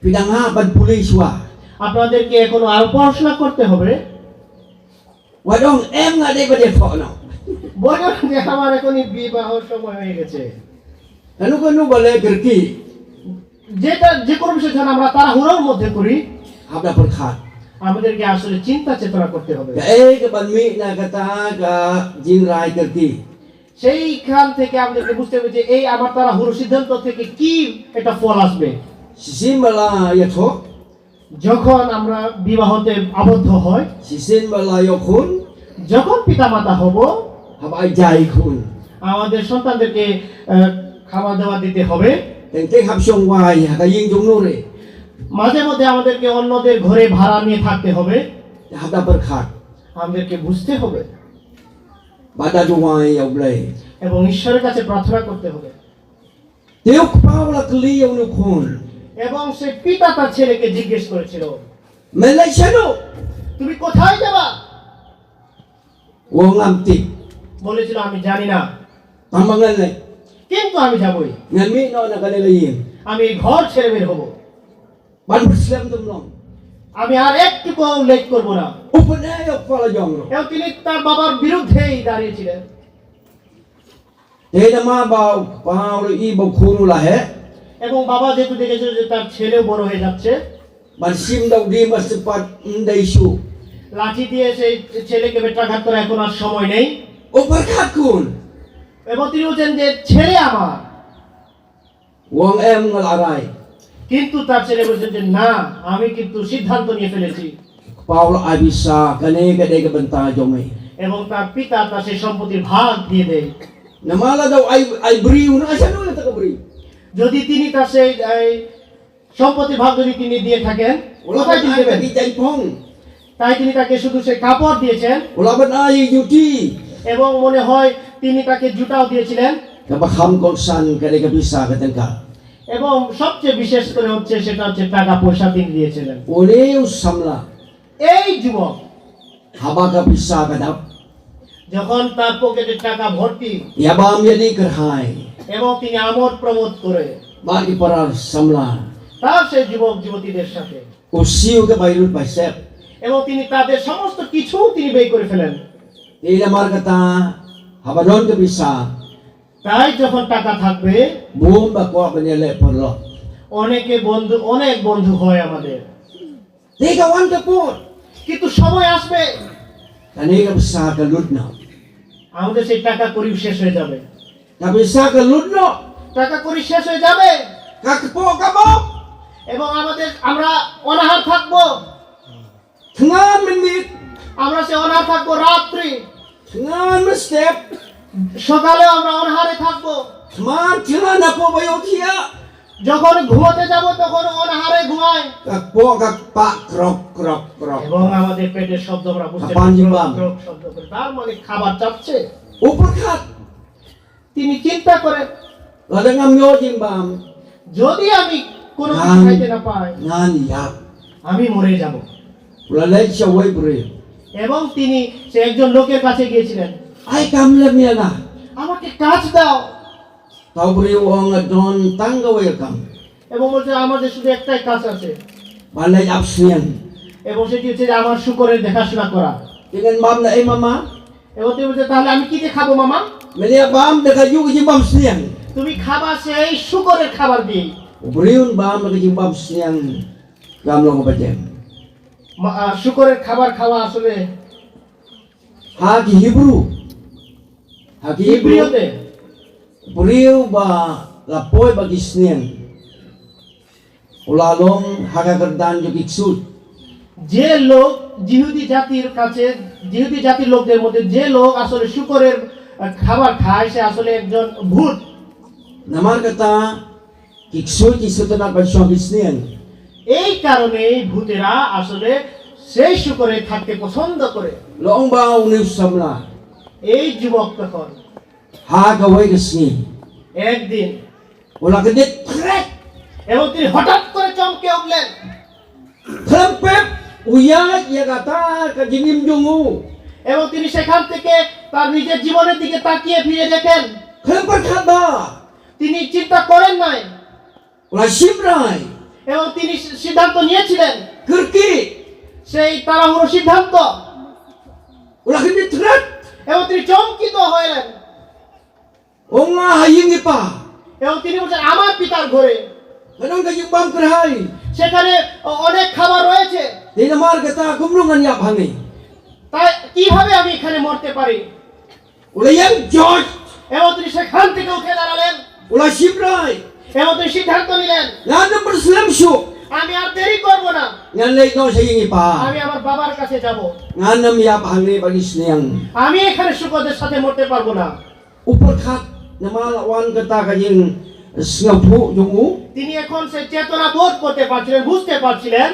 phi dang hap ban pule shuwa, আপনাদেরকে এখনো আরো পড়াশোনা করতে হবে, wat ong, em, nga dei ban ïathoh noh. বলো যে, "আমার এখনই বিবাহ সময় হয়ে গেছে।" Kano kano ba leh kyrkieh, যেটা, যে কোনো বিষয় যখন আমরা তাড়াহুড়োর মধ্যে করি, hap da pyrkhat, আমাদেরকে আসলে চিন্তা চেতনা করতে হবে। Kaei kaban mih na kata ka jingrai kyrkieh. সেইখান থেকে আমাদেরকে বুঝতে হবে যে এই আমার তাড়াহুড়ো সিদ্ধান্ত থেকে কি একটা ফল আসবে। Shisien ba la ïathoh, যখন আমরা বিবাহতে আবদ্ধ হই, shisien ba la ïoh khun, যখন পিতামাতা হব, hap ai ja ïa ki khun, আমাদের সন্তানদেরকে, আহ, খাওয়া দাওয়া দিতে হবে। Teng teng hap shong wai ha ka ïing jong u nongri, মাঝে মধ্যে আমাদেরকে অন্যদের ঘরে ভাড়া নিয়ে থাকতে হবে। Hap da pyrkhat, আমাদেরকে বুঝতে হবে। Bad da duwai ïa U Blei, এবং ঈশ্বরের কাছে প্রার্থনা করতে হবে। Te u kpa u la kylli ïa une u khun, এবং সে পিতা তার ছেলেকে জিজ্ঞেস করেছিল, "Me leit shano?" "তুমি কোথায় যাবা?" U ong, "Ngam tip." বলেছিল, "আমি জানি না, tang ba ngan leit, কিন্তু আমি যাবই। Ngan mih noh na kane ka ïing, আমি এই ঘর ছেড়ে বের হব। Ban pyrslem tam long, আমি আর একটুকুও লেট করব না।" U pyni ïa u kpa la jong ruh, এবং তিনি তার বাবার বিরুদ্ধেই দাঁড়িয়েছিলেন। Te namar ba u kpa u la i ba u khun u la heh, এবং বাবা যেহেতু দেখেছিল যে তার ছেলেও বড় হয়ে যাচ্ছে, ban shim da u ding ba shu pat ym dei shuh, লাঠি দিয়ে সেই ছেলেকে বেত্রাঘাত করা এখন আর সময় নেই। U pyrkhat, khun, এবং তিনি বলছেন যে, "ছেলে আমার।" U ong, "Em, nga la rai." কিন্তু তার ছেলে বলছেন যে, "না, আমি কিন্তু সিদ্ধান্ত নিয়ে ফেলেছি।" Kpa u la ai pisa, "Kane ka dei ka bynta jong me." এবং তার পিতা তার সেই সম্পত্তির ভাগ দিয়ে দেয়। Namar lada u ai, ai briew, na shano ïa kata ka briew? যদি তিনি তার সেই, এই সম্পত্তির ভাগ যদি তিনি দিয়ে থাকেন, u la ban ai ka jaiñphong, তাই তিনি তাকে শুধু সেই কাপড় দিয়েছেন। U la ban ai juti, এবং মনে হয় তিনি তাকে জুতাও দিয়েছিলেন। Kaba kham kongsan ka dei ka pisa, ka tyngka। এবং সবচেয়ে বিশেষ করে হচ্ছে, সেটা হচ্ছে টাকা পয়সা তিনি দিয়েছিলেন। Une u samla, এই যুবক, haba ka pisa ka dap, যখন তার পকেটে টাকা ভর্তি, ïa bam ïa dih kyrhai, এবং তিনি আমোদ প্রমোদ করে, bad ki para samla, তার সেই যুবক যুবতীদের সাথে, u siew ka bai lut bai sep, এবং তিনি তাদের সমস্ত কিছু তিনি ব্যয় করে ফেলেন। Te namar kata, haba don ka pisa, তাই যখন টাকা থাকবে, bun ba kwah ban ïaleh paralok, অনেকে বন্ধু, অনেক বন্ধু হয় আমাদের। Te ka wan ka por, কিন্তু সময় আসবে, kane ka pisa ka lut noh, আমাদের সেই টাকা কড়িও শেষ হয়ে যাবে। Ka pisa ka lut noh, টাকা কড়ি শেষ হয়ে যাবে, ka kpoh ka bok, এবং আমাদের, আমরা অনাহার থাকবো। Thngan mynmiet, আমরা সে অনাহার থাকবো রাত্রি। Thngan mynstep, সকালে আমরা অনাহারে থাকবো। Thngan thngan napoh ba ïohthiah, যখন ঘুমাতে যাব তখন অনাহারে ঘুমাই। Ka kpoh ka kpah krok krok krok, এবং আমাদের পেটের শব্দ আমরা বুঝতে পারি, krok krok শব্দ করে। তার মানে খাবার চাচ্ছে। U pyrkhat, তিনি চিন্তা করেন, lada ngam ïoh jingbam, যদি আমি কোনো কিছু খাইতে না পাই, ngan ïap, আমি মরে যাব। U la leit sha uwei u briew, এবং তিনি সে একজন লোকের কাছে গিয়েছিলেন। Ai kam lem ïa nga, আমাকে কাজ দাও। Uta u briew u ong, nga don tang kawei ka kam, এবং বলছে, "আমার যে শুধু একটাই কাজ আছে।" Ban leit ap sniang, এবং সেটি হচ্ছে যে আমার শূকরের দেখাশোনা করা। Te ngan bam da ei, mama? এবং তিনি বলছে, "তাহলে আমি কি দিয়ে খাবো, মামা?" Men ïa bam da kajuh ka jingbam sniang, তুমি খাবা সেই শূকরের খাবার দিয়ে। U briew un bam da ka jingbam sniang kam long kaba jem. মা-, আহ, শূকরের খাবার খাওয়া আসলে, ha ki Hebru, ha ki Hebru, Hebru te, u briew ba la poi bad ki sniang, u la long ha ka kyrdan jong ki ksuid। যে লোক জিহুদি জাতির কাছে, জিহুদি জাতির লোকদের মধ্যে যে লোক আসলে শূকরের, আহ, খাবার খায়, সে আসলে একজন ভূত। Namar kata ki ksuid ki sngewtynnat ban shong ki sniang. এই কারণেই ভূতেরা আসলে সেই শুকরে থাকতে পছন্দ করে। Long ba une u samla. এই যুবক তখন Ha kawei ka sngi. একদিন U la kyndit thret. এবং তিনি হঠাৎ করে চমকে উঠলেন। Khlem pep u ïaid ïa kata ka jingim jong u. এবং তিনি সেখান থেকে তার নিজের জীবনের দিকে তাকিয়ে ফিরে দেখেন। Khlem pyrkhat ba. তিনি চিন্তা করেন নাই। U la shim rai. এবং তিনি সি-, সিদ্ধান্ত নিয়েছিলেন। Kyrkieh. সেই তাড়াহুড়ো সিদ্ধান্ত। U la kyndit thret. এবং তিনি চমকিত হয়ে গেলেন। Ong nga ha ïing i pa. এবং তিনি বলছেন, "আমার পিতার ঘরে।" Nga don ka jingbam kyrhai. সেখানে অ-, অনেক খাবার রয়েছে। Te namar kata kumno ngan ïap hangne. তাই কিভাবে আমি এখানে মরতে পারি? U la ïeng jot. এবং তিনি সেখান থেকে উঠে দাঁড়ালেন। U la shim rai. এবং তিনি সিদ্ধান্ত নিলেন, Ngan ym pynslem shuh. "আমি আর দেরি করব না। Ngan leit noh sha ïing i pa. আমি আমার বাবার কাছে যাব। Ngan ym ïap hangne bad ki sniang." আমি এখানে শুকরদের সাথে মরতে পারবো না। U pyrkhat namar la wan kata ka jingsngewthuh jong u. তিনি এখন সেই চেতনা বোধ করতে পারছিলেন, বুঝতে পারছিলেন।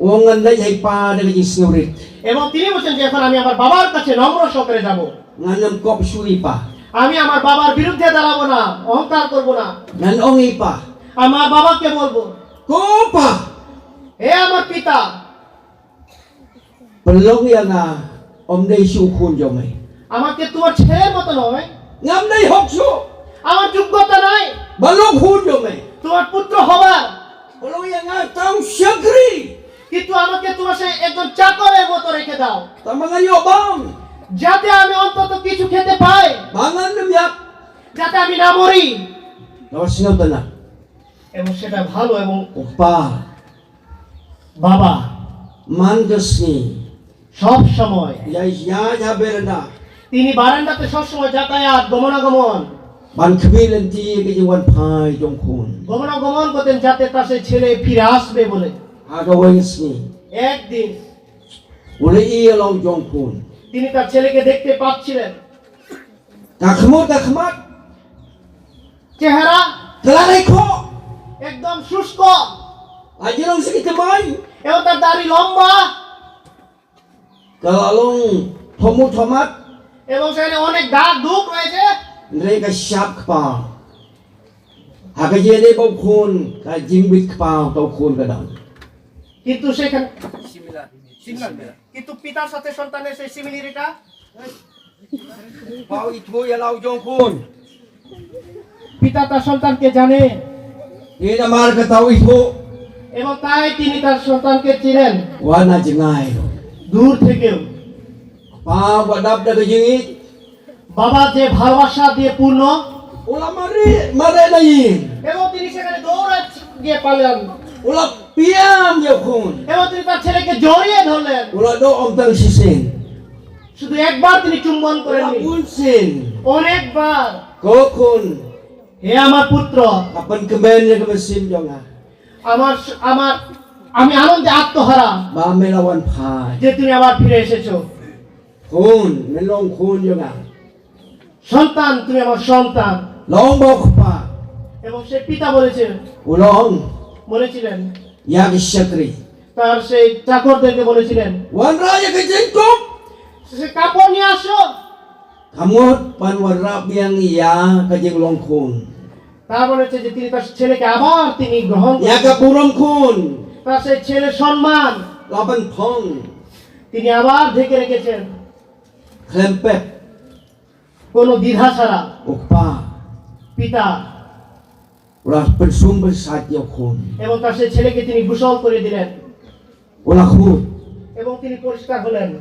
U ong ngan leit ha i pa da ka jingsngewrit. এবং তিনি বলছেন যে, "এখন আমি আমার বাবার কাছে নম্র সহকারে যাব। Ngan ym kop shuh i pa. আমি আমার বাবার বিরুদ্ধে দাঁড়াবো না, অহংকার করব না। Ngan ong i pa. আমার বাবাকে বলবো, 'Ko pa, হে আমার পিতা, pynlong ïa nga, ym dei shuh u khun jong me. আমাকে তোমার ছেলের মতো নয়। Ngam dei hok shuh. আমার যোগ্যতা নাই। Ban long khun jong me. তোমার পুত্র হবার। Pynlong ïa nga tang shakri. কিন্তু আমাকে তোমার সেই একজন চাকরের মতো রেখে দাও। Tang ba ngan ïoh bam. যাতে আমি অন্তত কিছু খেতে পাই। Ba ngan ym ïap. যাতে আমি না মরি।'" Namar sngewtynnat. এবং সেটা ভালো এবং U kpa. বাবা Man ka sngi. সব সময় Ïa ïa ïa beranda. তিনি বারান্দাতে সবসময় যাতায়াত, গমনাগমন। Ban khmih lynti ka jingwan phai jong khun. গমনাগমন করতেন যাতে তার সেই ছেলে ফিরে আসবে বলে। Ha kawei ka sngi. একদিন U la ïohi ïa la u jong khun. তিনি তার ছেলেকে দেখতে পাচ্ছিলেন। Ka khmut ka khmat. চেহারা Ka la rei khoh. একদম শুষ্ক। Ka la long sha ki thymmai. এবং তার দাড়ি লম্বা। Ka la long thohmut thohmat. এবং সেখানে অনেক দাগ দুগ রয়েছে। Hynrei ka shap kpaw. Ha ka jingïadei bad u khun, ka jingbit kpaw uta u khun ka don. কিন্তু সেখানে কিন্তু পিতার সাথে সন্তানের সেই সিমিলারিটা Kpaw ithuh ïa la u jong khun. পিতা তার সন্তানকে জানে। Te namar kata u ithuh. এবং তাই তিনি তার সন্তানকে চিনেন। Wat na jngai. দূর থেকেও। Kpaw ba dap da ka jingïeit. বাবা যে ভালোবাসা দিয়ে পূর্ণ। U la mareh mareh na ïing. এবং তিনি সেখানে দৌড়ে গিয়ে পালান। U la piam ïa u khun. এবং তিনি তার ছেলেকে জড়িয়ে ধরলেন। U la doh ym tang shisien. শুধু একবার তিনি চুম্বন করেননি। Bunsien. অনেকবার। Ko khun. হে আমার পুত্র। Nga pynkmen ïa ka mynsiem jong nga. আমার, আমার, আমি আনন্দে আত্মহারা। Ba me la wan phai. যে তুমি আবার ফিরে এসেছো। Khun, me long khun jong nga. সন্তান, তুমি আমার সন্তান। La ong ba u kpa. এবং সে পিতা বলেছেন। U la ong. বলেছিলেন। Ïa ki shakri. তার সেই চাকরদেরকে বলেছিলেন। Wanrah ïa ka jingkup. সে কাপড় নিয়ে আসো। Ka mut ban wanrah biang ïa ka jinglong khun. তার মানে হচ্ছে যে তিনি তার ছেলেকে আবার তিনি গ্রহণ Ïa করেছেন। Ka burom khun. তার সেই ছেলের সম্মান La ban phong. তিনি আবার ঢেকে রেখেছেন। Khlem pep. কোনো দ্বিধা ছাড়া। U kpa. পিতা। U la pynsum pynsait ïa u khun. এবং তার সেই ছেলেকে তিনি গোসল করে দিলেন। U la khuid. এবং তিনি পরিষ্কার হলেন।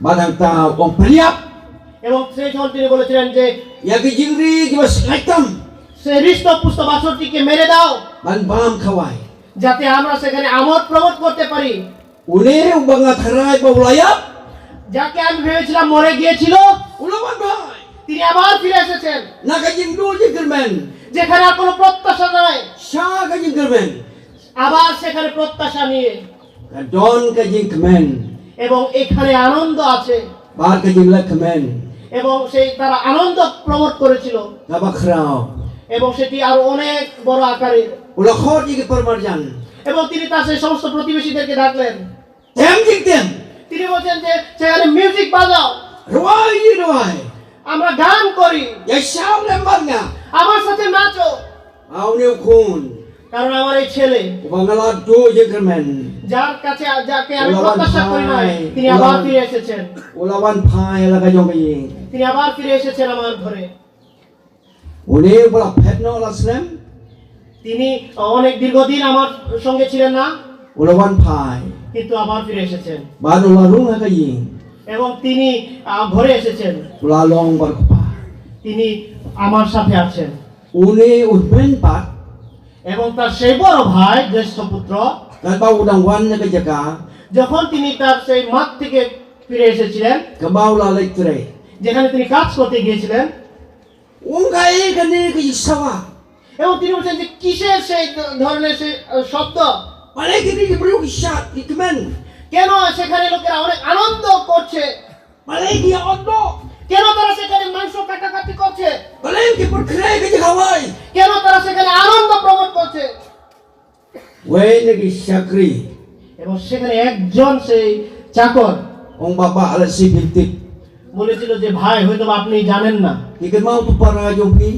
Bad hangta u ong pynïap. এবং সেই সময় তিনি বলেছিলেন যে Ïa ki jingri kiba sngewsih tam. সেই হৃষ্টপুষ্ট বাছুরটিকে মেরে দাও। Ban bam khawai. যাতে আমরা সেখানে আমোদ প্রমোদ করতে পারি। Une uba nga tharai ba u la ïap. যাকে আমি ভেবেছিলাম মরে গিয়েছিল, U la wan phai. তিনি আবার ফিরে এসেছেন। Na ka jingduh jingkyrmen. যেখানে আর কোনো প্রত্যাশা নাই। Sha ka jingkyrmen. আবার সেখানে প্রত্যাশা নিয়ে। Ka don ka jingkmen. এবং এখানে আনন্দ আছে। Bad ka jingleh kmen. এবং সেই তারা আনন্দ প্রমোদ করেছিল। Kaba khraw. এবং সেটি আরো অনেক বড় আকারে। U la khot ïa ki para marjan. এবং তিনি তার সেই সমস্ত প্রতিবেশীদেরকে ডাকলেন। Tem jingtem. তিনি বলছেন যে, "সেখানে মিউজিক বাজাও।" Rwai ïa rwai. "আমরা গান করি।" Ïa shaw lem bad nga. "আমার সাথে নাচো।" Ba une u khun. "কারণ আমার এই ছেলে।" Uba nga la duh jingkyrmen. যার কাছে, যাকে আমি প্রত্যাশা করি নাই, তিনি আবার ফিরে এসেছেন। U la wan phai la ka jong ka ïing. তিনি আবার ফিরে এসেছেন আমার ঘরে। Une uba la phet noh la slem. তিনি অনেক দীর্ঘদিন আমার সঙ্গে ছিলেন না। U la wan phai. কিন্তু আবার ফিরে এসেছেন। Bad u la rung ha ka ïing. এবং তিনি, আহ, ঘরে এসেছেন। U la long bad u kpa. তিনি আমার সাথে আছেন। Une u hynmen pat. এবং তার সেই বড় ভাই, জ্যেষ্ঠ পুত্র। Katba u dang wan na ka jaka. যখন তিনি তার সেই মাঠ থেকে ফিরে এসেছিলেন। Kaba u la leit trei. যেখানে তিনি কাজ করতে গিয়েছিলেন। Ong kaei kane ka jingsawa. এবং তিনি বলছেন যে, "কিসের সেই ধ-, ধরনের সেই, আহ, শব্দ? Balei kine ki briew ki shad, ki kmen? কেন সেখানে লোকেরা অনেক আনন্দ করছে? Balei ki ïa ot noh? কেন তারা সেখানে মাংস কাটাকাটি করছে? Balei ki pynkhreh ka jingkhawai? কেন তারা সেখানে আনন্দ প্রমোট করছে?" Wei na ki shakri. এবং সেখানে একজন সেই চাকর Ong, "Baba, lehse phim tip." বলেছিল যে, "ভাই, হয়তো বা আপনি জানেন না।" Ki kynmaw tu para jong phi?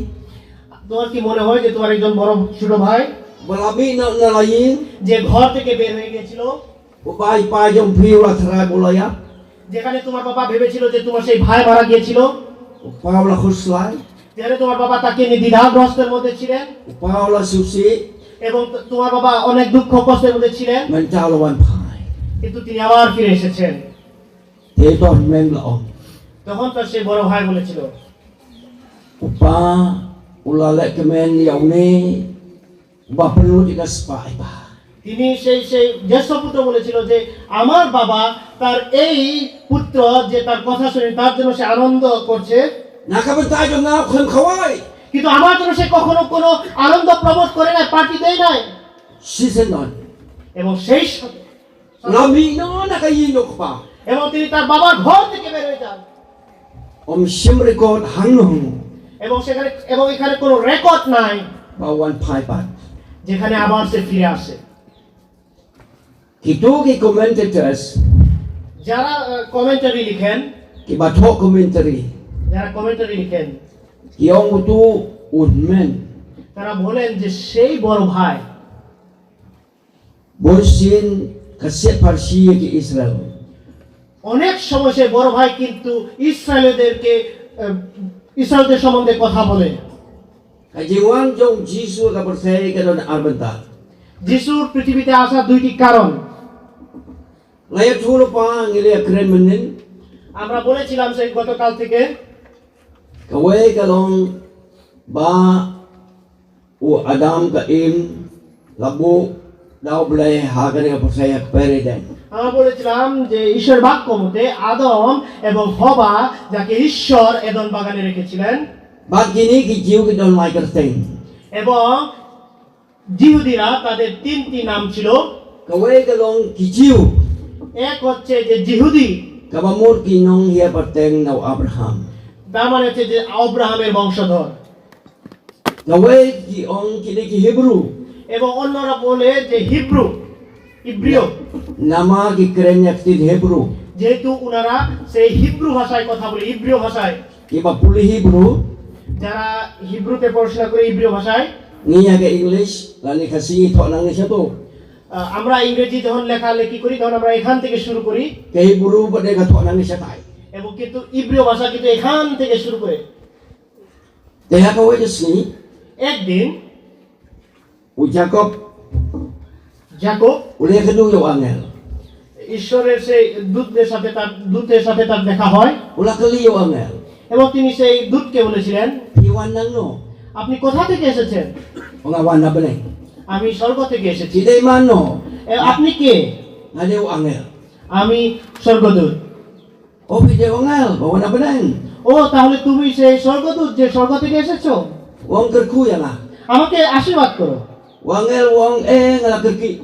তোমার কি মনে হয় যে তোমার একজন বড় ছোট ভাই Ba la mih noh na la ïing. যে ঘর থেকে বের হয়ে গিয়েছিল? Ba i pa jong phi u la tharai ba u la ïap. যেখানে তোমার বাবা ভেবেছিল যে তোমার সেই ভাই মারা গিয়েছিল। U pa u la khuslai. যেখানে তোমার বাবা তাকে নিয়ে দ্বিধাগ্রস্তের মধ্যে ছিলেন। U pa u la sngewsih. এবং ত-, তোমার বাবা অনেক দুঃখ কষ্টের মধ্যে ছিলেন। Mynta u la wan phai. কিন্তু তিনি আবার ফিরে এসেছেন। Te uto u hynmen u la ong. তখন তার সেই বড় ভাই বলেছিল, U pa u la leh kmen ïa une uba pynlut ïa ka spah i pa. তিনি সেই, সেই জ্যেষ্ঠ পুত্র বলেছিল যে, "আমার বাবা তার এই পুত্র যে তার কথা শুনে, তার জন্য সে আনন্দ করছে। Na ka bynta jong nga u khlem khawai." কিন্তু আমার জন্য সে কখনো কোনো আনন্দ প্রমোট করে নাই, পার্টি দেয় নাই। Shisien don. এবং সেই সাথে U la mih noh na ka ïing jong u kpa. এবং তিনি তার বাবার ঘর থেকে বের হয়ে যান। Um shim record hangno hangno. এবং সেখানে, এবং এখানে কোনো রেকর্ড নাই। Ba u wan phai pat. যেখানে আবার সে ফিরে আসে। Kito ki commentators. যারা, আহ, কমেন্টারি লিখেন। Kiba thoh commentary. যারা কমেন্টারি লিখেন। Ki ong uto u hynmen. তারা বলেন যে সেই বড় ভাই। Bunsien ka siat pharshi ïa ki Israel. অনেক সময় সেই বড় ভাই কিন্তু ইসরায়েলদেরকে, আহ, ইসরায়েলদের সম্বন্ধে কথা বলে। Ka jingwan jong Jisu ha ka pyrthei ka don ar bynta. যিশুর পৃথিবীতে আসার দুইটি কারণ। Nga ïathuh lypa, ngi la ïakren mynnin. আমরা বলেছিলাম সেই গতকাল থেকে। Kawei ka long ba u Adam ka Im la buh da U Blei ha kane ka pyrthei ha ka Eden. আমরা বলেছিলাম যে ঈশ্বর বাক্য মতে আদম এবং হবা, যাকে ঈশ্বর এদন বাগানে রেখেছিলেন। Bad kine ki Jiw ki don lai kyrteng. এবং জিহুদিরা, তাদের তিনটি নাম ছিল। Kawei ka long ki Jiw. এক হচ্ছে যে জিহুদি। Kaba mut ki nong ïa pateng na u Abraham. তার মানে হচ্ছে যে আব্রাহামের বংশধর। Kawei ki ong kine ki Hebru. এবং অন্যরা বলে যে হিব্রু, ইব্রিয়। Namar ki kren ïa ka ktien Hebru. যেহেতু ওনারা সেই হিব্রু ভাষায় কথা বলে, ইব্রিয় ভাষায়। Kiba pule Hebru. যারা হিব্রুতে পড়াশোনা করে ইব্রিয় ভাষায়। Ngi ïa ka English, lane ka sngi thoh nangne shato. আহ, আমরা ইংরেজি যখন লেখালেখি করি, তখন আমরা এখান থেকে শুরু করি। Ka Hebru pat de ka thoh nangne shatai. এবং কিন্তু ইব্রিয় ভাষা কিন্তু এখান থেকে শুরু করে। Te ha kawei ka sngi. একদিন U Jakob. Jakob. U la ïakynduh ïa u angel. ঈশ্বরের সেই দূতদের সাথে তার, দূতের সাথে তার দেখা হয়। U la kylli ïa u angel. এবং তিনি সেই দূতকে বলেছিলেন, "Phi wan nangno?" "আপনি কোথা থেকে এসেছেন?" "Nga wan na bneng." "আমি স্বর্গ থেকে এসেছি।" "Phi dei mano?" "এ, আপনি কে?" "Nga dei u angel." "আমি স্বর্গদূত।" "O, phi dei u angel ba wan na bneng." "ও, তাহলে তুমি সেই স্বর্গদূত যে স্বর্গ থেকে এসেছো?" U ong, "Kyrkhu ïa nga." "আমাকে আশীর্বাদ করো।" U angel u ong, "Eh, nga la kyrkieh."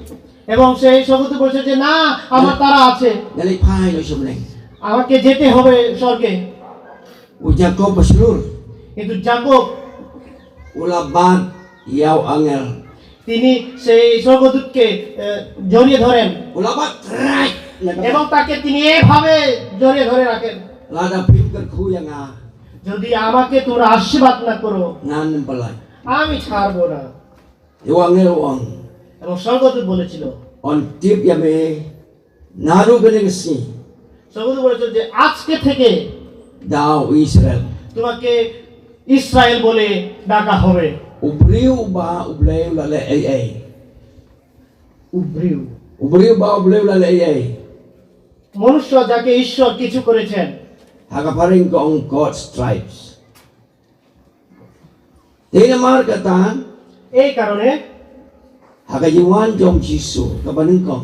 এবং সেই স্বর্গদূত বলছে যে, "না, আমার তারা আছে। Nga leit phai noh sha bneng." "আমাকে যেতে হবে স্বর্গে।" U Jakob ba shlur. কিন্তু যাকোব U la bat ïa u angel. তিনি সেই স্বর্গদূতকে আহ, জড়িয়ে ধরেন। U la bat trai. Naka. এবং তাকে তিনি এভাবে জড়িয়ে ধরে রাখেন। Lada phim kyrkhu ïa nga. যদি আমাকে তোমরা আশীর্বাদ না করো, ngan ym pyllait. আমি ছাড়বো না। Te u angel u ong. এবং স্বর্গদূত বলেছিল, Yn tip ïa me. Naduh kane ka sngi. স্বর্গদূত বলেছিল যে আজকে থেকে Daw Israel. তোমাকে ইসরায়েল বলে ডাকা হবে। U briew uba U Blei u la leh ei ei. U briew. U briew uba U Blei u la leh ei ei. মনুষ্য যাকে ঈশ্বর কিছু করেছেন। Ha ka phareng ka ong God's stripes. Te namar kata, এই কারণে ha ka jingwan jong Jisu kaba nyngkong,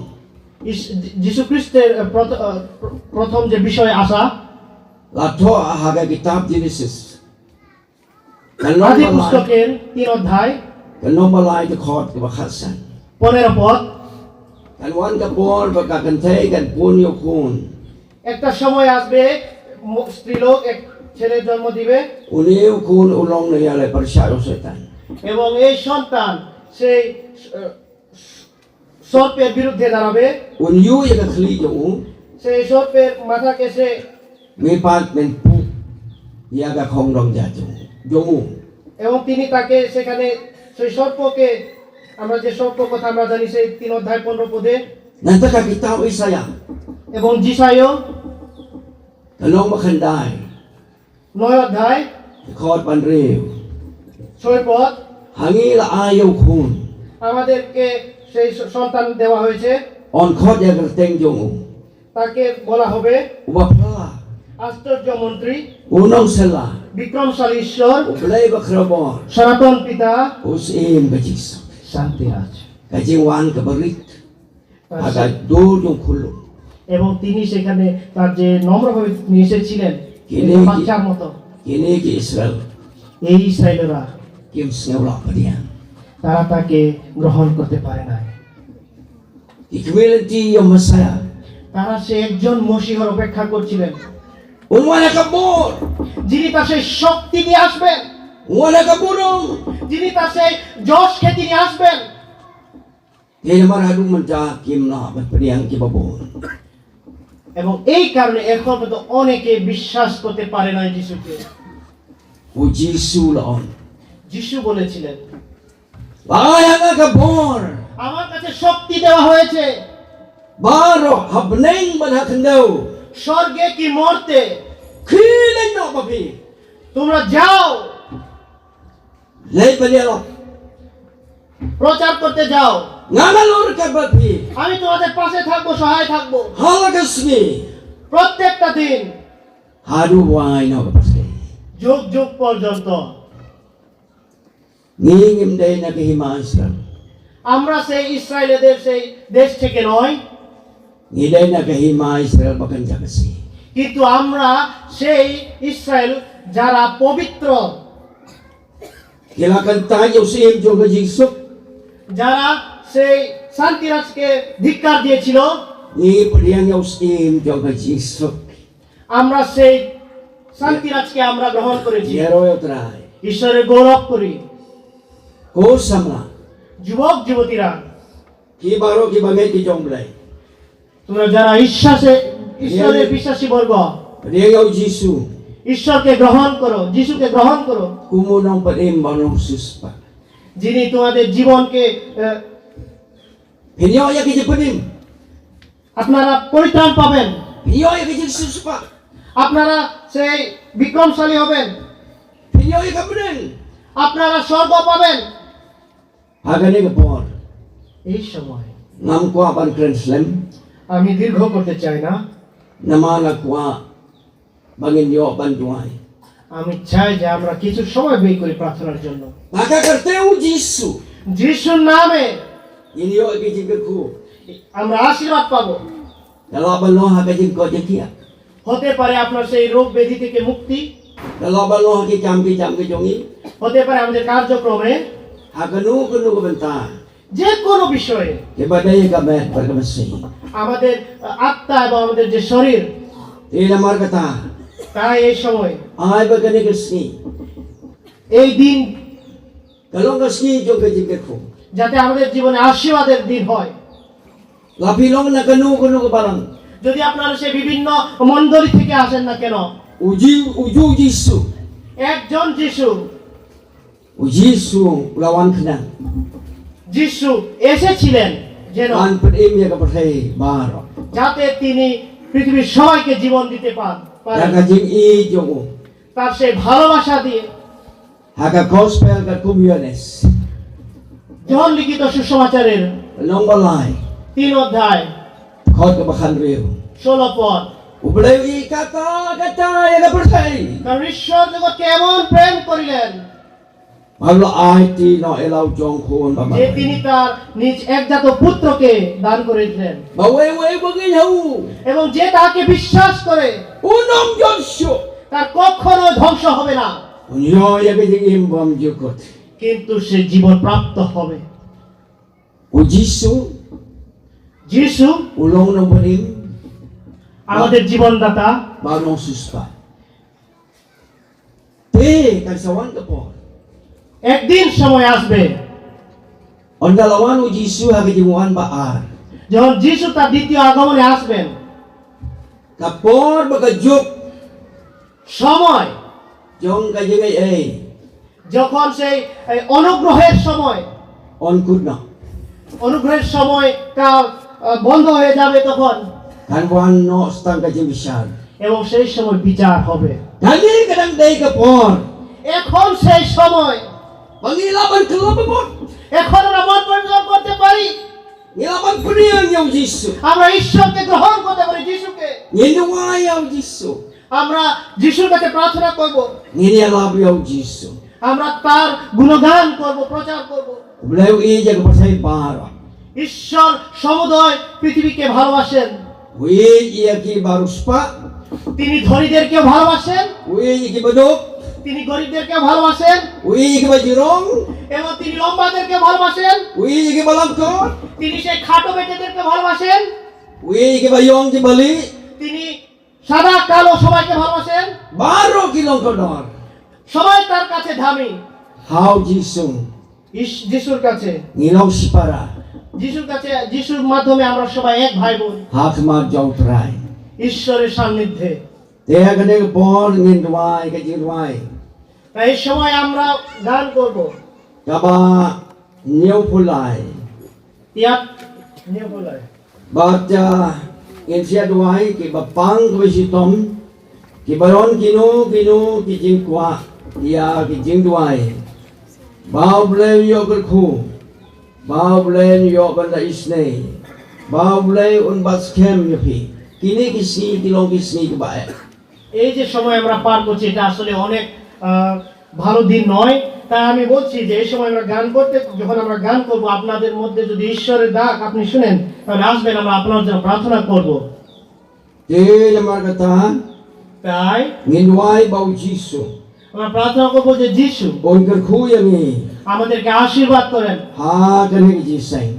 ইস- যিশু খ্রিস্টের আহ, প্রথ- আহ, প্র- প্রথম যে বিষয়ে আসা, la thoh ha ka kitab Genesis. Ka lynnong আদি ba lai. পুস্তকের তিন অধ্যায়, Ka lynnong ba lai, dkhot kaba khatsan. পনেরো পদ। Kan wan ka por ba ka kynthei kan pun ïa u khun. একটা সময় আসবে, ম- স্ত্রীলোক এক ছেলের জন্ম দিবে। Une u khun u long na ïaleh pyrshah jong Soitan. এবং এই সন্তান সেই আহ, সর্পের বিরুদ্ধে দাঁড়াবে। Un ïuh ïa ka khlieh jong u. সেই সর্পের মাথাকে সে Mih pat men puh ïa ka khongdong jait jong u. এবং তিনি তাকে সেখানে সেই সর্পকে, আমরা যে সর্প কথা আমরা জানি সেই তিন অধ্যায় পনেরো পদে। Nangta ka kitab Isaïah. এবং যিশাইও Ka lynnong ba khyndai. নয় অধ্যায়। Dkhot ba hynriew. ছয় পদ। Ha ngi la ai ïa u khun. আমাদেরকে সেই স- সন্তান দেওয়া হয়েছে। Yn khot ïa ka kyrteng jong u. তাকে বলা হবে U Baphylla. আশ্চর্য মন্ত্রী, U Nongsynshar. বিক্রমশালী ঈশ্বর, U Blei ba khraw bor. সনাতন পিতা, U Syiem ka jingsuk. শান্তিরাজ। Ka jingwan kaba rit. তার Ha সে- ka dur jong u khunlung. এবং তিনি সেখানে তার যে নম্রভাবে তিনি এসেছিলেন, Kine একজন ki- বাচ্চার মতো। Kine ki Israel. এই ইসরায়েলরা Kim sngew lah pdiang. তারা তাকে গ্রহণ করতে পারে না। Ki kmie lynti ïa u Messiah. তারা সে একজন মসিহর অপেক্ষা করছিলেন, Un wan ha ka bor. যিনি তার সেই শক্তি নিয়ে আসবেন, Un wan ha ka burom. যিনি তার সেই যশ খ্যাতি নিয়ে আসবেন। Te namar haduh mynta kim lah ban pdiang kiba bun. এবং এই কারণে এখন পর্যন্ত অনেকে বিশ্বাস করতে পারে না যিশুকে। U Jisu la ong. যিশু বলেছিলেন, La ai ha nga ka bor. আমার কাছে শক্তি দেওয়া হয়েছে। Baroh ha bneng bad ha khyndew. স্বর্গে কি মর্তে। Khie leit noh ba phi. তোমরা যাও। Leit ban ïalap. প্রচার করতে যাও। Nga ngan long ryngkat bad phi. আমি তোমাদের পাশে থাকবো, সহায় থাকবো। Ha la ka sngi. প্রত্যেকটা দিন। Haduh wai noh ka pyrthei. যুগ যুগ পর্যন্ত। Ngi ngim dei na ka hima Israel. আমরা সেই ইসরায়েলদের সেই দেশ থেকে নয়। Ngi dei na ka hima Israel ba kynja ka sngi. কিন্তু আমরা সেই ইসরায়েল যারা পবিত্র। Ki la kyntait ïa u Syiem jong ka jingsuk. যারা সেই শান্তিরাজকে ধিক্কার দিয়েছিল। Ngi pdiang ïa u Syiem jong ka jingsuk. আমরা সেই শান্তিরাজকে আমরা গ্রহণ করেছি। Ïaroh ïa u Trai. ঈশ্বরের গৌরব করি। Ko samla. যুবক যুবতীরা। Ki baroh kiba ngeit ki jong u Blei. তোমরা যারা বিশ্বাসে, ঈশ্বরের বিশ্বাসী বর্গ, Pdiang ïa u Jisu. ঈশ্বরকে গ্রহণ করো, যিশুকে গ্রহণ করো। Kum u nongpynim ba u nongsiewspah. যিনি তোমাদের জীবনকে, আহ, Phin ïoh ïa ka jingpynim. আপনারা পরিত্রাণ পাবেন। Phin ïoh ïa ka jingsiewspah. আপনারা সেই বিক্রমশালী হবেন। Phin ïoh ïa ka bneng. আপনারা স্বর্গ পাবেন। Ha kane ka por. এই সময়। Ngam kwah ban kren slem. আমি দীর্ঘ করতে চাই না। Namar nga kwah ba ngin ïoh ban duwai. আমি চাই যে আমরা কিছু সময় ব্যয় করি প্রার্থনার জন্য। Ha ka kyrteng u Jisu. যিশুর নামে। Ngin ïoh ïa ka jingkyrkhu. আমরা আশীর্বাদ পাবো। Ka lah ban long ha ka jingkoit jingkhiah. হতে পারে আপনার সেই রোগ ব্যাধি থেকে মুক্তি। Ka lah ban long ha ki kam ki jam ki jong ngi. হতে পারে আমাদের কার্যক্রমে। Ha kano kano ka bynta. যে কোনো বিষয়ে। Kiba dei ha ka met bad ka mynsiem. আমাদের, আহ, আত্মা এবং আমাদের যে শরীর। Te namar kata. তাই এই সময়। Ai ba kane ka sngi. এই দিন। Ka long ka sngi jong ka jingkyrkhu. যাতে আমাদের জীবনে আশীর্বাদের দিন হয়। La phi long na kano kano ka balang. যদি আপনারা সেই বিভিন্ন মণ্ডলী থেকে আসেন না কেন, U Ji u ju Jisu. একজন যিশু, U Jisu u la wan khnang. যিশু এসেছিলেন যেন, Ban pynim ïa ka pyrthei baroh. যাতে তিনি পৃথিবীর সবাইকে জীবন দিতে পান, Da পারেন। ka jingïeit jong u. তার সেই ভালোবাসা দিয়ে Ha ka gospel katkum u Ïoannis. যোহন লিখিত সুসমাচারের Lynnong ba lai. তিন অধ্যায় Dkhot kaba khathynriew. ষোলো পদ। U Blei u ïeit kata kata ïa ka pyrthei. কারণ ঈশ্বর জগৎকে এমন প্রেম করিলেন Ba u la ai ti noh ïa la u jong khun ba যে mar. তিনি তার নিজ একজাত পুত্রকে দান করেছিলেন, Ba uwei uwei ba ngeit ha u. এবং যে তাকে বিশ্বাস করে Un ym jot shuh. তার কখনো ধ্বংস হবে না, Un ïoh ïa ka jingim bymjukut. কিন্তু সে জীবন প্রাপ্ত হবে। U Jisu যিশু u long nongpynim আমাদের জীবনদাতা, ba u nongsiewspah. Te kan sa wan ka por. একদিন সময় আসবে Ynda la wan u Jisu ha ka jingwan ba ar. যখন যিশু তার দ্বিতীয় আগমনে আসবেন, Ka por ba ka juk সময় jong ka jingaiei যখন সেই এই অনুগ্রহের সময়, un kut noh. অনুগ্রহের সময় কাল আহ, বন্ধ হয়ে যাবে তখন, Kan wan noh tang ka jingbishar. এবং সেই সময় বিচার হবে। Kane ka dang dei ka por. এখন সেই সময়, Ba ngi lah ban kylla ba mut. এখন আমরা মন পরিবর্তন করতে পারি, Ngi lah ban pynïeng ïa u Jisu. আমরা ঈশ্বরকে গ্রহণ করতে পারি, যিশুকে। Ngin duwai ïa u Jisu. আমরা যিশুর কাছে প্রার্থনা করব, Ngin ïalap ïa u Jisu. আমরা তার গুণগান করব, প্রচার করব। U Blei u ïeit ïa ka pyrthei baroh. ঈশ্বর সমুদয় পৃথিবীকে ভালোবাসেন। U ïeit ïa ki ba riewspah. তিনি ধনীদেরকেও ভালোবাসেন, U ïeit ïa ki ba duk. তিনি গরিবদেরকেও ভালোবাসেন, U ïeit ïa ki ba jrong. এবং তিনি লম্বাদেরকে ভালোবাসেন, U ïeit ïa ki ba langkot. তিনি সেই খাটো বেটাদেরকে ভালোবাসেন, U ïeit ïa ki ba ïong ki ba lieh. তিনি সাদা কালো সবাইকে ভালোবাসেন। Baroh ki long kordor. সবাই তার কাছে দামি। Ha u Jisu ইস- যিশুর কাছে, ngi long shipara. যিশুর কাছে, যিশুর মাধ্যমে আমরা সবাই এক ভাই বোন Ha khmat jong u Trai. ঈশ্বরের সান্নিধ্যে। Te ha kane ka por ngin duwai ka jingduwai. তাই এই সময় আমরা গান করব। Kaba hynñiewphew lai. ইয়াত নিয়ে বলাই। Bad ngin sa duwai kiba pang kiba shitom, kiba don kino kino ki jingkwah ïa ki jingduwai. Ba u Blei un ïoh kyrkhu, ba u Blei un ïoh ban da isnei, ba u Blei un bat skhem ïa phi. Kine ki sngi ki long ki sngi kiba eh. এই যে সময় আমরা পার করছি, এটা আসলে অনেক আহ, ভালো দিন নয়। তাই আমি বলছি যে এই সময় আমরা গান করতে, যখন আমরা গান করব, আপনাদের মধ্যে যদি ঈশ্বরের ডাক আপনি শুনেন, তাহলে আসবেন, আমরা আপনার জন্য প্রার্থনা করব। Te namar kata তাই ngin duwai ba u Jisu আমরা প্রার্থনা করব যে যিশু un kyrkhu ïa ngi আমাদেরকে আশীর্বাদ করেন, ha kane ka jingïaseng.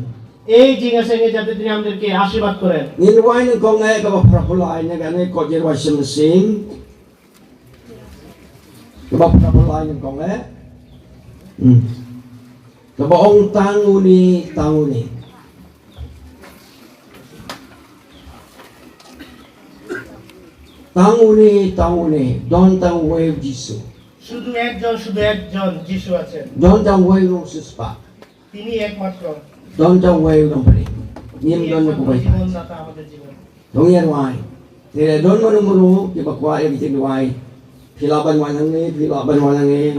এই জিজ্ঞাসা নিয়ে যাতে তিনি আমাদেরকে আশীর্বাদ করেন। Ngin duwai nyngkong eh kaba phra phew lai, ne kane ka jingduwai shisien. Kaba phra phew lai nyngkong eh. Hmm. Kaba ong tang une, tang une. Tang une, tang une, don tang uwei u Jisu. শুধু একজন, শুধু একজন যিশু আছেন। Don tang uwei u nongsiewspah. তিনি একমাত্র। Don tang uwei u nongpynim. Ngim তিনি don একমাত্র uwei pat. জীবনদাতা আমাদের জীবনে। To ngin duwai. Te don mano mano kiba kwah ïa ka jingduwai. Phi lah ban wan hangne, phi lah ban wan hangne.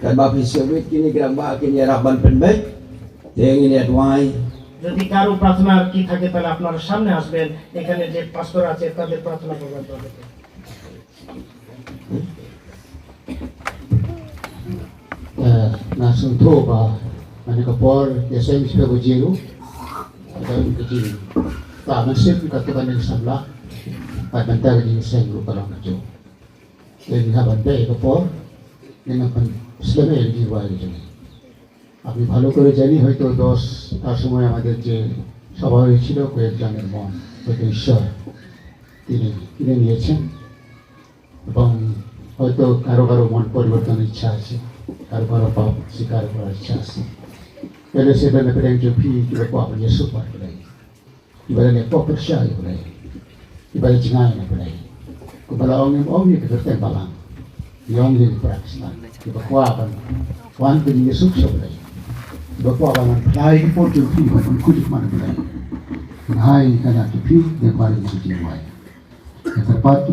Katba phi sngewbha kine ki rangbah kin ïarap ban pynbeit. Te ngin ïa duwai. যদি কারো প্রার্থনার কি থাকে, তাহলে আপনারা সামনে আসবেন, এখানে যে পাস্টর আছে তাদের প্রার্থনা করবেন তাদেরকে। Eh, nga sngewthuh ba ha kane ka por ïaseng sha ka jingru. Ka jingru. Ka mynsiem ka to kane ka samla. Bad mynta ka jingïaseng ruh ka long kajuh. Te ngi hap ban peit ïa ka por, ngi hap ban slem ïa ka jingduwai ka jong ngi. আপনি ভালো করে জানি, হয়তো দশ তার সময় আমাদের যে সভা হয়েছিল, কয়েকজনের মন হয়তো ঈশ্বর তিনি কিনে নিয়েছেন এবং হয়তো কারো কারো মন পরিবর্তনের ইচ্ছা আছে। Ka rukom pop, si ka rukom chas. Pele se ben pele jong phi, kiba kwah ban ïasuk bad Blei. Kiba leh pop pyrshah ïa Blei. Kiba leh jngai ïa Blei. Kiba la ong ïa ong ïa ka kyrteng balang. Ïa ong ïa ka Pakistan. Kiba kwah ban wan ban ïasuk sha Blei. Kiba kwah ban wan pynlait ki por jong phi ban kut ïa Blei. Ngai ka na ki phi, de kwah ïa ki jingwai. Ïa kyrpad ki